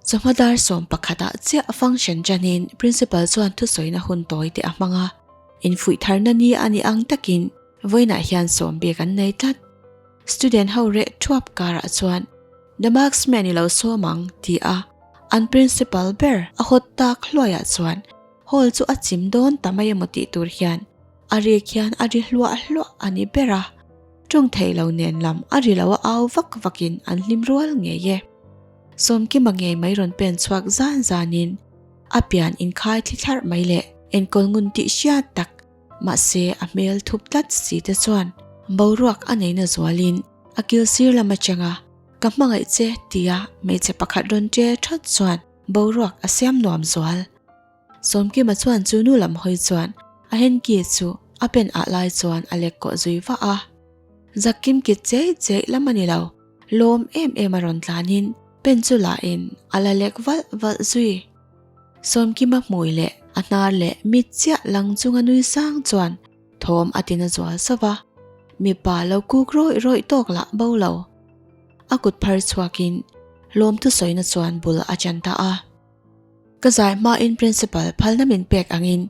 Chawhma dar 11 ah chiah function chanin principal chuan thusawina hun tawi te a hmang a, infuih tharna ni a nih ang takin vawiinah hian sawm bik an nei tlat. Student ho reh thuap karah chuan the marksman i lo sawm ang ti a an principal ber a hawt tak hluaiah chuan hall chu a chim dawn ta mai emaw tih tur hian A rik hian a ri hluah hluah a ni ber a, tawng thei lo nen lam a ri lo a au vak vakin an hlim rual ngei e. Sawmkima ngei mai rawn pen chhuak zan zanin a pian inkhai thli thlarh mai leh enkawl ngun tih hriat tak mahse a hmel thup tlat si te chuan boruak a neina zualin a kil sir lam atanga ka hmangaih che tia hmeichhe pakhat rawn che that chuan boruak a siam nuam zual. Sawmkima chuan chu nu lam hawi chuan a hanky chu a pen ah lai chuan a lek kawh zui vah a. Zakkim kit chei chei lam a ni lo, lawm em em a rawn tlanin pen chu la in a la lek valh valh zui. Sawmkima hmui leh a hnar leh mit chiah lang chunga nui sang chuan thawm a tina zual sauh va, mipa lo kuk rawih rawih tawk lah bo lo. A kut phar chhuakin lawm thusawina chuan bul a chan ta a. Ka zai hmain Principal phalna min pek angin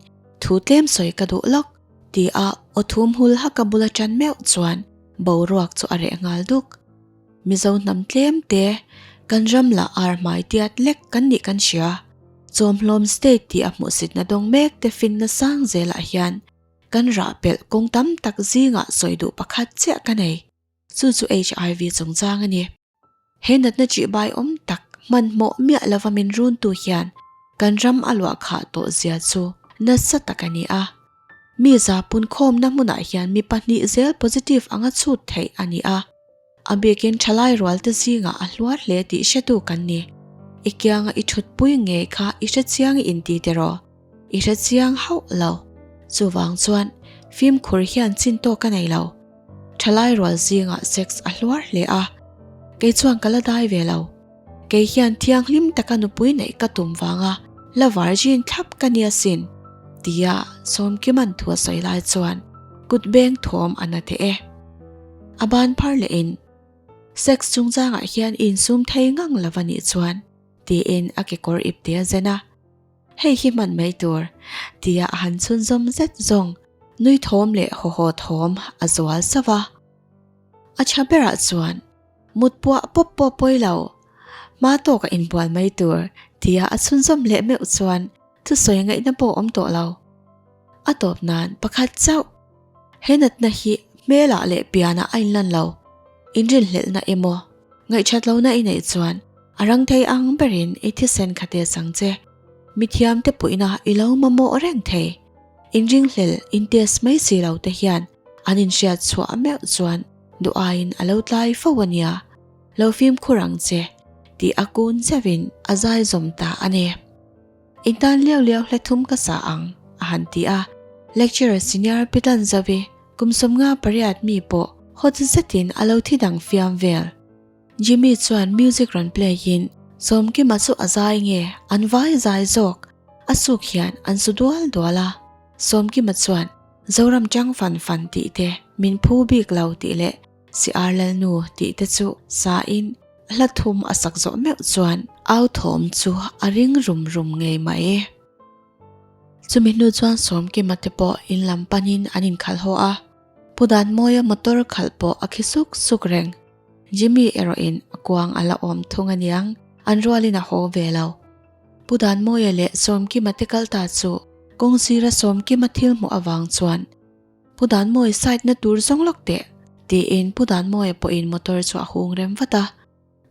thu tlem sawi ka duh lawk ti a aw thum hul haka bula tan meuh chuan boruak chu a reh nghal duk. Mizo hnam tlem te kan ram lah ar hmai tiat lek kan nih kan hria. Chawmhlawm state tih a hmuhsitna dawng mek te finna sang zelah hian kan rah pelh kawng tam tak zingah sawi duh pakhat chiah ka nei. Chu chu HIV chungchang a ni. He natna chihbai awm tak hmanhmawh miah lova min runtu hian kan ram a luah khah tawh zia chu nasa tak a ni a. Mi za punkhawmna hmunah hian mi pahnih zel positive anga chhut theih a ni a. A bikin thalai rualte zingah a hluar hle tih hretu kan ni. I kianga i thutpui ngei kha i hrechiang i inti tiraw? I hrechiang hauh lo. Chuvang chuan fimkhur hian chin tawk a nei lo. Thalai rual zingah sex a hluar hle a, kei chuan ka la dai ve lo. Kei hian thianghlim taka nupui neih ka tum vanga la virgin thlap ka nia sin, tia Sawmkima'n thu a sawi lai chuan kut beng thawm a na teh e. A ban phar lehin, Sex chungchangah hian i insum thei ngang lo a nih chuan, tiin a kekawr ipte a zen a. Hei hi hman mai tur, tia a han chhunzawm zet zawng nui thawm leh haw haw thawm a zual sauh a. A tha berah chuan mut puah pawp pawh pawi lo, hma tawka inbual mai tur, tia a chhunzawm leh meuh chuan thusawi ngaihna pawh awm tawh lo. A tawp nan pakhat chauh. He natna hi hmelah leh pianah a inlan lo. Inrinhlelhna emaw, ngaihṭhat lohna i neih chuan a rang thei ang berin i thisen kha test ang che. Mithiamte puihna i lo mamawh reng thei. Inringhlel in test mai si lo te hian an inhriat chhuah meuh chuan duh aiin a lo tlai fo a nia. Lo fimkhur ang che tih a kun zeuhin a zai zawm ta a ni. In tan liau liau hle thum ka sa ang, a han ti a. Lecturer senior Pitan Zovi kum 58 mi pawh hawt zetin a lo thi dang fiam vel. Jimmy chuan music rawn play in Sawmkima chu a zai nge an vai zai zawk a suk hian an su dual dual a. Sawmkima chuan Zoram chang fan fan tih te min phu bik lo tih leh CR Lalnu tih te chu sa in Hla thum a sak zawh meuh chuan au thawm chu a ring rum rum ngei mai. Chumi hnu chuan Sawmkima te pawh in lam panin an inkhalh haw a, Pu Danmawia motor khalh pawh a khi suk suk reng. Jimmy erawhin a kuang a la awm thung aniang, an rualin a haw ve lo. Pu Danmawia leh Sawmkima te kal ta chu kawng sira Sawmkima thil hmuh avang chuan Pu Danmawia side na tur zawng lawk teh, tiin Pu Danmawia pawhin motor chu a hung rem vat a.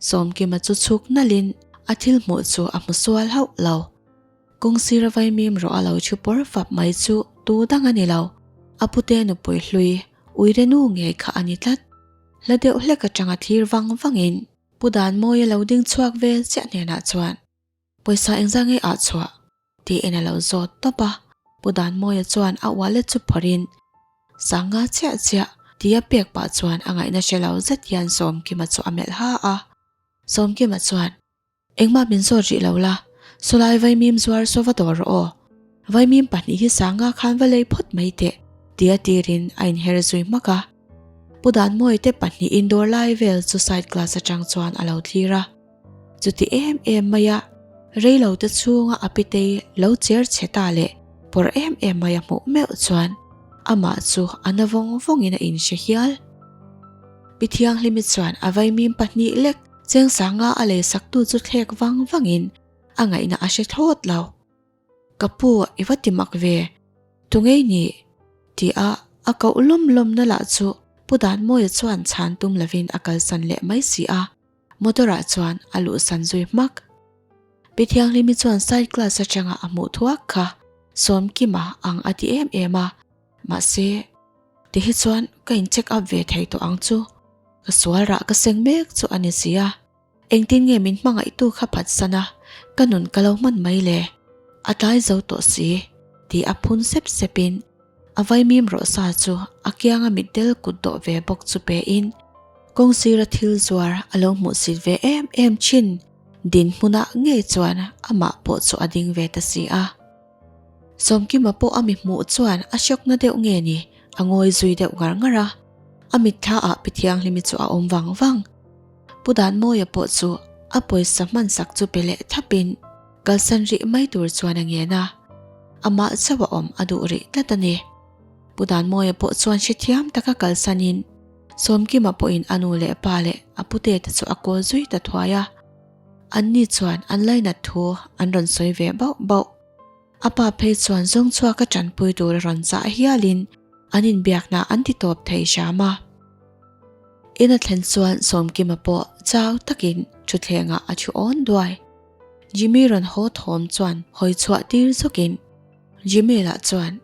Sawmkima chu chhuk nalhin a thil hmuh chu a hmu sual hauh lo. Kawng sira vaimim rawh a lo thu pawr fap mai chu tu dang a ni lo, a pute nupui hlui uire nu ngei kha a ni tlat. Hla deuh hlek atanga thlir vang vangin Pu Danmawia lo ding chhuak vel chiah hnenah chuan, Pawisa engzah nge ah chhuah? Tiin a lo zawt tawp a. Pu Danmawia chuan a wallet chu phawrhin, Sanga chiah chiah, tia pek pah chuan a ngaihna hre lo zet hian Sawmkima chu a melh ha a. Sawmkima chuan, Engmah min zawt rih lo la, sawlai vaimim zuar saw va dawr rawh aw. Vaimim pahnih hi Sanga khan va lei phawt mai teh, tia tirin a inher zui hmak a. Pu Danmawia te pahnihin dawr lai vel chu side glass atang chuan a lo thlir a. Chuti em em maia reilo te chhunga a pitei lo cher chhe ta leh pawr em em maia hmuh meuh chuan amah chu a na vawng vawngin a inhre hial. Pi Thianghlimi chuan a vaimim pahnih lek Chengsanga a lei saktu chu thlek vang vangin a ngaihna a hre thlawt lo. Ka pu i va ti mak ve, tungei ni? Ti a a koh lawm lawmna lah chu Pu Danmawia chuan chhan tum lovin a kalsan leh mai si a. Motor ah chuan a luhsan zui hmak. Pi Thianghlimi chuan side glass atanga a hmuh thuak kha Sawmkima ang a ti em em a, mahse ti hi chuan ka in check up ve thei tawh ang chu, ka sual rah ka seng mek chu a ni si a, engtin nge min hmangaihtu kha phatsan a, ka nun ka lo hman mai le, a tlai zo tawh si ti a phun sep sep in A vaimim rawh sa chu a kianga mitdel kut dawh ve bawk chu pe in kawng sira thil zuar a lo hmuhsit ve em em thin dinhmunah ngei chuan amah pawh chu a ding ve ta si a. Sawmkima pawh a mi hmuh chuan a hriawkna deuh nge ni a ngawi zui deuh ngar ngar a, a mitthla ah Pi Thianghlimi chu a awm vang vang. Pu Danmawia pawh chu a pawisa hmansak chu pe leh thapin Kalsan rih mai tur chuan a ngen a, amah chauh a awm a duh rih tlat a ni. Pu Danmawia pawh chuan hrethiam taka kalsanin Sawmkima pawhin a nu leh pa leh a pute te chu a kawl zui ta thuai a. Anni chuan an lainat thu an rawn sawi ve bauh bauh. A pa phei chuan zawng chhuak a tanpui tur a rawn chah hialin an inbiakna an ti tawp thei hram a. In a thlen chuan Sawmkima pawh chau takin thutthlengah a thu awn duai. Jimmy rawn haw thawm chuan hawi chhuah tir zawkin Jimmy lah chuan,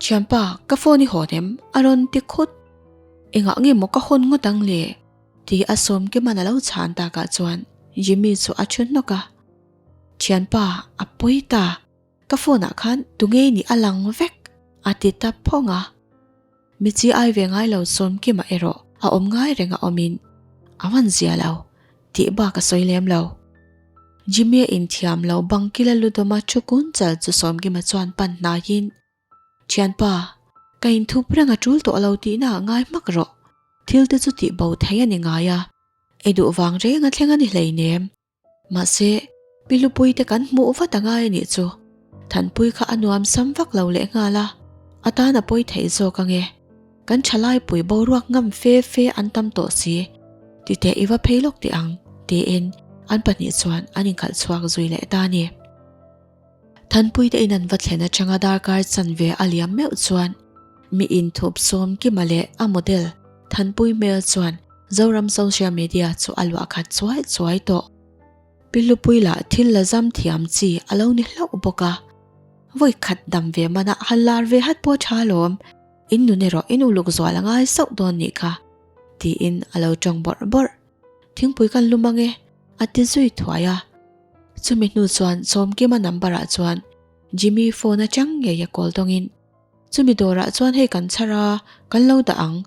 Thianpa, ka phone i hawn em? a rawn ti khut. Engah nge maw ka hawn ngawt ang le? ti a Sawmkima'n a lo chhan takah chuan Jimmy chu a thu hnawk a. Thianpa, a pawi ta. Ka phone ah khan tunge nih a lang vek? a ti ta phawng a. Mi chi ai ve ngai lo Sawmkima erawh a awm ngai reng a awmin a van zia lo tih bak a sawi lem lo. Jimmy-a inthiam lo bang kila lu dawma thu kun chal chu Sawmkima chuan pan hnaiin, Thianpa, ka inthup reng a tul tawh lo tihna ah ngai hmak rawh. Thil te chu tih bo thei a ni ngai a, ei duh vang reng a thleng a ni hleinem. Mahse, Pi Hlupui te kan hmuh vat a ngai a nih chu. Thanpui kha a nuam sam vak lo leh nghal a, a tan a pawi theih zawk ange. Kan thalaipui boruak ngam fe fe an tam tawh si, titeh i va phei lawk teh ang, tiin an pahnih chuan an inkhalh chhuak zui leh ta a ni. Thanpui te in an va thlen atanga darkar chanve a liam meuh chuan mi inthup Sawmkima leh a model Thanpui hmel chuan Zoram social media chu a luah khat chuai chuai tawh. Pi Hlupui lah thil la zam thiam chi a lo ni hlauh bawk a. Vawi khat dam ve manah han lar ve hat pawh tha alawm, in nun erawh in uluk zual a ngai sauh dawn nih kha, tiin a lo tawng bawrh bawrh. Thingpui kan lum ange, a ti zui thuai a. Chumi hnu chuan Sawmkima number ah chuan Jimmy phone atang ngei a call dawngin, Chumi dawrah chuan hei kan chhar a, kan lo dah ang,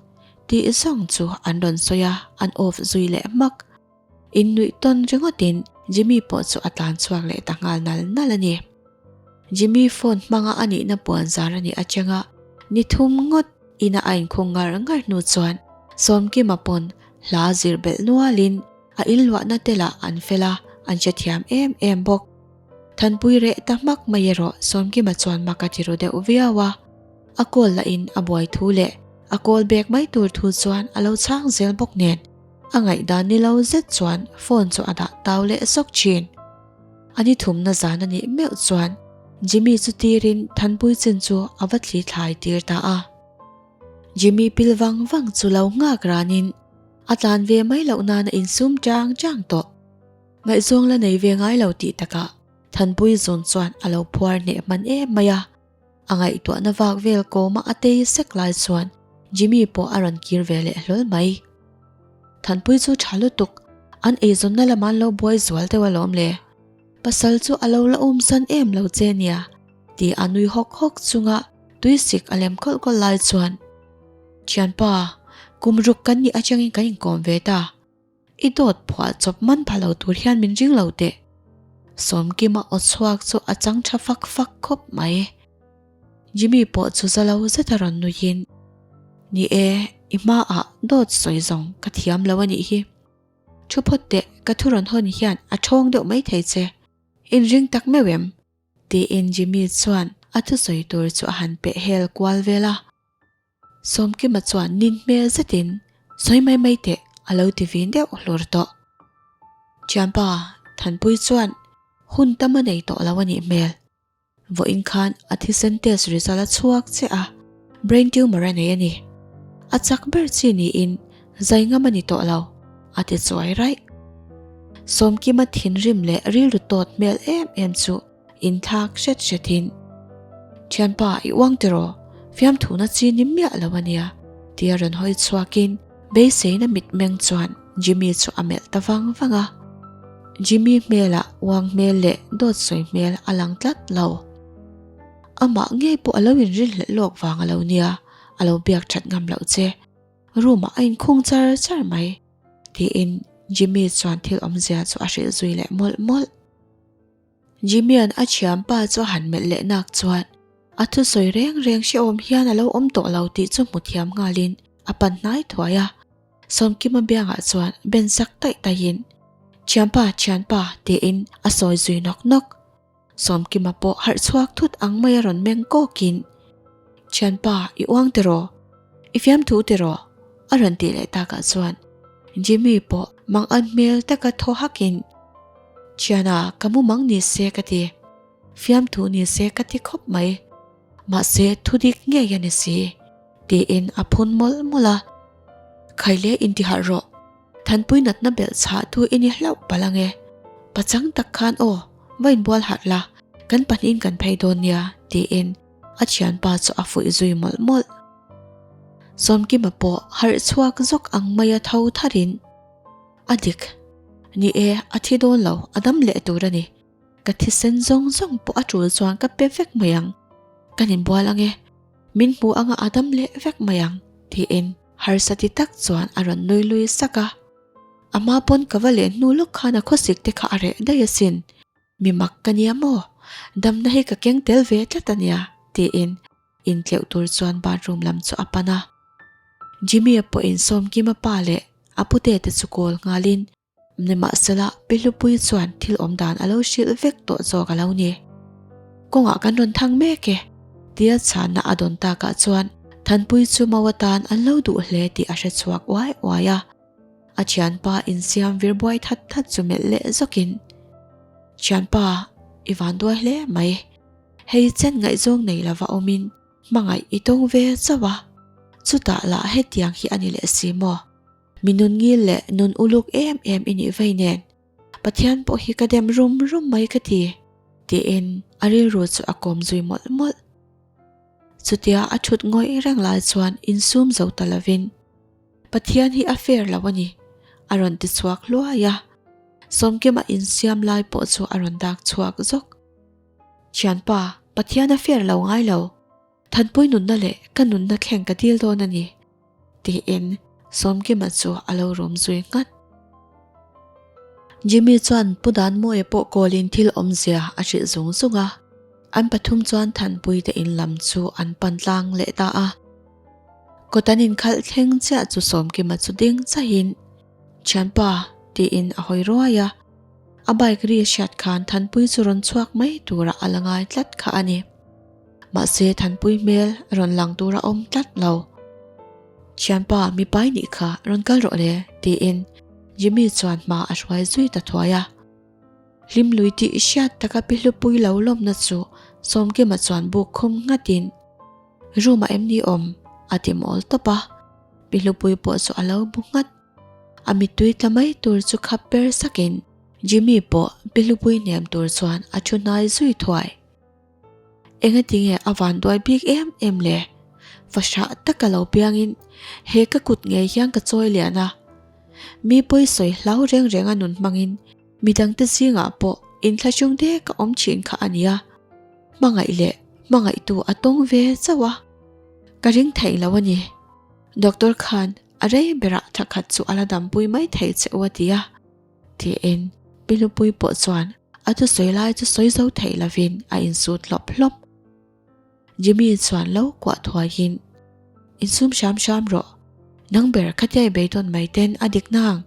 tih zawng chu an rawn sawi a, an off zui leh hmak. Innuih tawn ringawtin Jimmy pawh chu a tlan chhuak leh ta nghal nal nal a ni. Jimmy phone hmanga a nihna puan zar a nih atanga ni thum ngawt ina a inkhung ngar ngar hnu chuan Sawmkima pawn hla zir belh nualin a inluahna te lah an fel a, an hrethiam em em bawk. Thanpui reh ta hmak mai erawh Sawmkima chuan mak a ti ru deuh viau a, a call lahin a buai thu leh a call back mai tur thu chuan a lo chhang zel bawk nen a ngaihdan ni lo zet chuan phone chu a dah tau leh zawk thin. A ni thumna zan a nih meuh chuan Jimmy chu tirin Thanpui chin chu a va thli thlai tir ta a. Jimmy pil vang vang chu lo nghak ranin a tlan ve mai loh nan a insum chang chang tawh. Ngaihzawng la nei ve ngai lo tih takah Thanpui zawn chuan a lo phuar hneh hman em mai a. A ngaihtuahna vak vel kawma a tei sek lai chuan Jimmy pawh a rawn kir ve leh hlawl mai. Thanpui chu tha lutuk, an eizawnna lamah an lo buai zual deuh alawm le. Pasal chu a lo la awmsan em lo che nia. Ti a nui hawk hawk chunga tuisik a lem khawlh khawlh lai chuan, Thianpa, kum ruk kan nih atangin kan inkawm ve ta. I dawt phuah chawp man pha lo tur hian min ring lo teh. Sawmkima aw chhuak chu a chang tha fak fak khawp mai. Jimmy pawh chu za lo zet a rawn nuiin, Ni e, i hmaah dawt sawi zawng ka thiam lo a nih hi. Thu phawt teh, ka thu rawn hawn hian a thawng deuh mai thei che. Inring tak meuh em? Tiin Jimmy chuan a thusawi tur chu a han peh hel kual vel a. Sawmkima chuan nin hmel zetin, Sawi mai mai teh, a lo ti vin deuh hlur tawh. Thianpa, Thanpui chuan hun tam a nei tawh lo a nih hmel. Vawiin khan a thisen test result a chhuak chiah a, brain tumor a nei a ni. A chak ber chi niin zai ngam a ni tawh lo, a ti chuai raih. Sawmkima thinrim leh rilru tawt hmel em em chu inthlak hret hretin, Thianpa, i uang tiraw? Fiamthuna chi ni miah lo a nia, tia rawn hawi chhuakin beiseina mitmeng chuan Jimmy chu a melh ta vang vang a. Jimmy hmelah uang hmel leh dawt sawi hmel a lang tlat lo. Amah ngei pawh a lo inrinhlelh lawk vang a lo nia, a lo biak that ngam loh che. Room ah a inkhung char char mai, tiin Jimmy chuan thil awmzia chu a hrilh zui leh mawlh mawlh. Jimmy-a'n a thianpa chu a han melh leh nak chuan a thusawi reng reng hrehawm hian a lo awm tawh lo tih chu hmu thiam nghalin a pan hnai thuai a. Sawmkima biangah chuan ben sak taih taihin, Thianpa, thianpa, tiin a sawi zui nawk nawk. Sawmkima pawh harh chhuak thut ang mai a rawn meng kawkin, Thianpa, i uang tiraw? I fiamthu tiraw? a rawn tih leh takah chuan Jimmy pawh mangan hmel taka thaw hakin, Thiana, ka mumang ni se ka ti. Fiamthu ni se ka ti khawp mai. Mahse, thudik ngei a ni si, tiin a phun mawlh mawlh a. Khaile intiharh rawh. Thanpui natna belh chhah tu i ni hlauh palh ang e. Pachang tak khan aw, va inbual harh la, kan pahnihin kan phei dawn nia, tiin a thianpa chu a fuih zui mawlh mawlh. Sawmkima pawh harh chhuak zawk ang maia tho tharin, A dik. Ni e, a thi dawn lo, a dam leh tur a ni. Ka thisen zawng zawng pawh a tul chuan ka pe vek mai ang. Kan inbual ang e. Min hmu anga a dam leh vek mai ang, tiin harsa ti tak chuan a rawn nui lui sak a. A hma pawn ka va leh hnu lawk khan a khawsik te kha a reh daih asin. Mi mak ka nia maw? Damna hi ka keng tel ve tlat a nia, tiin intleuh tur chuan bathroom lam chu a pan a. Jimmy-a pawhin Sawmkima pa leh a pute te chu call nghalin Nimahsela, Pi Hlupuii chuan thil awm dan a lo hrilh vek tawh zawk a lo ni. Kawngah kan rawn thang mek e, tia chhanna a dawn takah chuan Thanpuii chu mau atan an lo duh hle tih a hre chhuak uai uai a. A thianpa insiam vir buai that that chu melh leh zawkin, Thianpa, i van duai hle mai. Hei chen ngaihzawng nei lova awmin hmangaih i tawng ve chauh a, chutah lah hetiang hi a ni leh si maw? Mi nun ngil leh nun uluk em em i nih vei nen, Pathian pawh hi ka dem rum rum mai ka ti, tiin a rilru chu a kawm zui mawlh mawlh. Chutia a thut ngawih reng lai chuan insum zo ta lovin, Pathian hi a fair lo a ni, a rawn ti chhuak hluai a. Sawmkima insiam lai pawh chu a rawn dak chhuak zawk. Thianpa, Pathian a fair lo ngai lo. Thanpui nunna leh ka nunna thleng ka dil dawn a ni, tiin Sawmkima chu a lo rum zui nghat. Jimmy chuan Pu Danmawia pawh kawlin thil awmzia a hrilh zung zung a, an pathum chuan Thanpui te in lam chu an pan tlang leh ta a. Kawt an inkhalh thleng chiah chu Sawmkima chu ding chaihin, Thianpa, tiin a hawi ruai a. A bike ri a hriat khan Thanpui chu rawn chhuak mai turah a la ngai tlat kha a ni. Mahse Thanpui hmel rawn lang tur a awm tlat lo. Thianpa mipai nih kha rawn kal rawh le tiin Jimmy chuan hma a hruai zui ta thuai a. Hlim lui tih hriat taka pi hlupui lo lawmna chu Sawmkima chuan buk khum nghatin Room ah em ni awm? a ti mawl tawp a. Pi hlupui pawh chu a lo bu nghat. A mittui tla mai tur chu khap per sakin Jimmy pawh pi hlupui hnem tur chuan a thu hnai zui thuai. Engatinge a van duai bik em em le? Fahrah taka lo piangin he ka kut ngei hian ka chawi lian a. Mi pawi sawi hlau reng reng a nun hmangin midangte zingah pawh inthlahrung dek a awm thin kha a nia. Hmangaih leh. Hmangaihtu a tawng ve chauh a, ka ring thei lo a ni. Doctor khan a rei berah thla khat chu a la dampui mai thei che u a ti a, tiin Pi Hlupuii pawh chuan a thusawi lai chu sawi zo theih lovin a insut hlawp hlawp. Jimmy chuan lo kuah thuaiin, Insum hram hram rawh, nang ber khatia i beidawn mai ten a dik nang,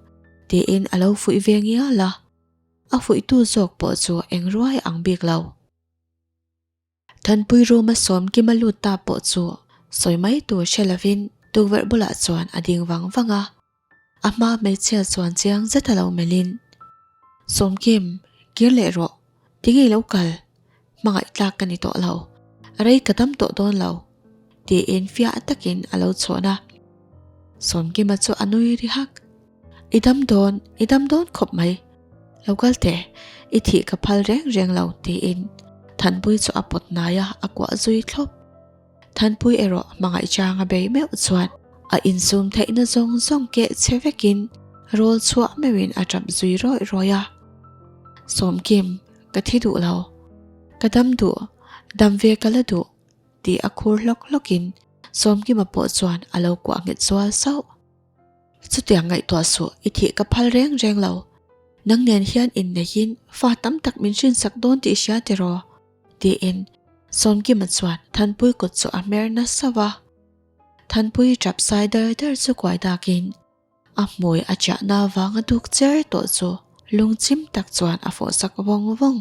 tiin a lo fuih ve ngial a. A fuihtu zawk pawh chu eng ruai ang bik lo. Thanpui room a sawm kima lut ta pawh chu sawi mai tur hre lovin tukverh bulah chuan a ding vang vang a. A hma hmeichhia chuan chiang zet a lo melhin, Sawmkim, kir leh rawh, tinge i lo kal? Hmangaih tlak ka ni tawh lo, rei ka dam tawh dawn lo, tiin fiah takin a lo chhawn a. Sawmkima chu a nui ri hak, I dam dawn, i dam dawn khawp mai, lo kal teh, i thih ka phal reng reng lo, tiin Thanpui chu a pawt hnai a, a kuah zui thlawp. Thanpui erawh hmangaih chang a bei meuh chuan a insum theihna zawng zawng keh che vekin rawl chhuah meuhin a tap zui rawih rawih a. Sawmkim, ka thi duh lo. Ka dam duh, dam ve ka la duh, tih a khur hlawk hlawkin Sawmkima pawh chuan a lo kuah nghet zual sauh. Chutiang ngaihtuah suh, i thih ka phal reng reng lo. Nang nen hian inneihin fa tam tak min hrinsak dawn tih hria tiraw? Tiin Sawmkima chuan Thanpui kut chu a hmer na sauh a. Thanpui tap sai dar dar chu kuai dakin a hmui a chiahna avanga duk cher tawh chu lungchim tak chuan a fawh sak vawng vawng.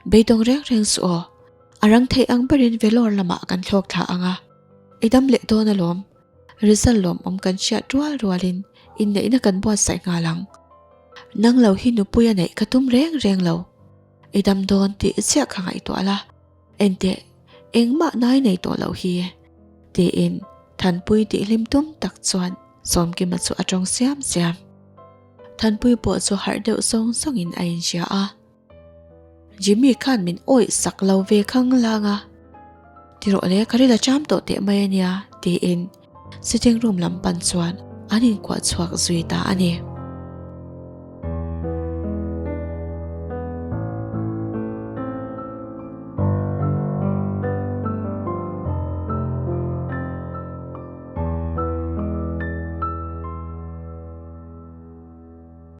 Beidawng reng reng suh aw, a rang theih ang berin Vellore lamah kan thlawk thla ang a, i dam leh dawn alawm, result lawmawm kan hriat rual rualin inneihna kan buatsaih nghal ang. Nang lo hi nupui a neih ka tum reng reng lo. I dam dawn tih chiah ka ngaihtuah la, enteh engmah nai nei tawh loh hi, tiin Thanpui tih hlim tum tak chuan Sawmkima chu a tawng siam siam. Thanpui pawh chu harh deuh sawng sawngin a inhria a. Jimmy khan min awih sak lo ve khang lang a, Ti rawh le, ka ril a cham tawh teh mai a nia, tiin sitting room lam pan chuan an inkuah chhuak zui ta a ni.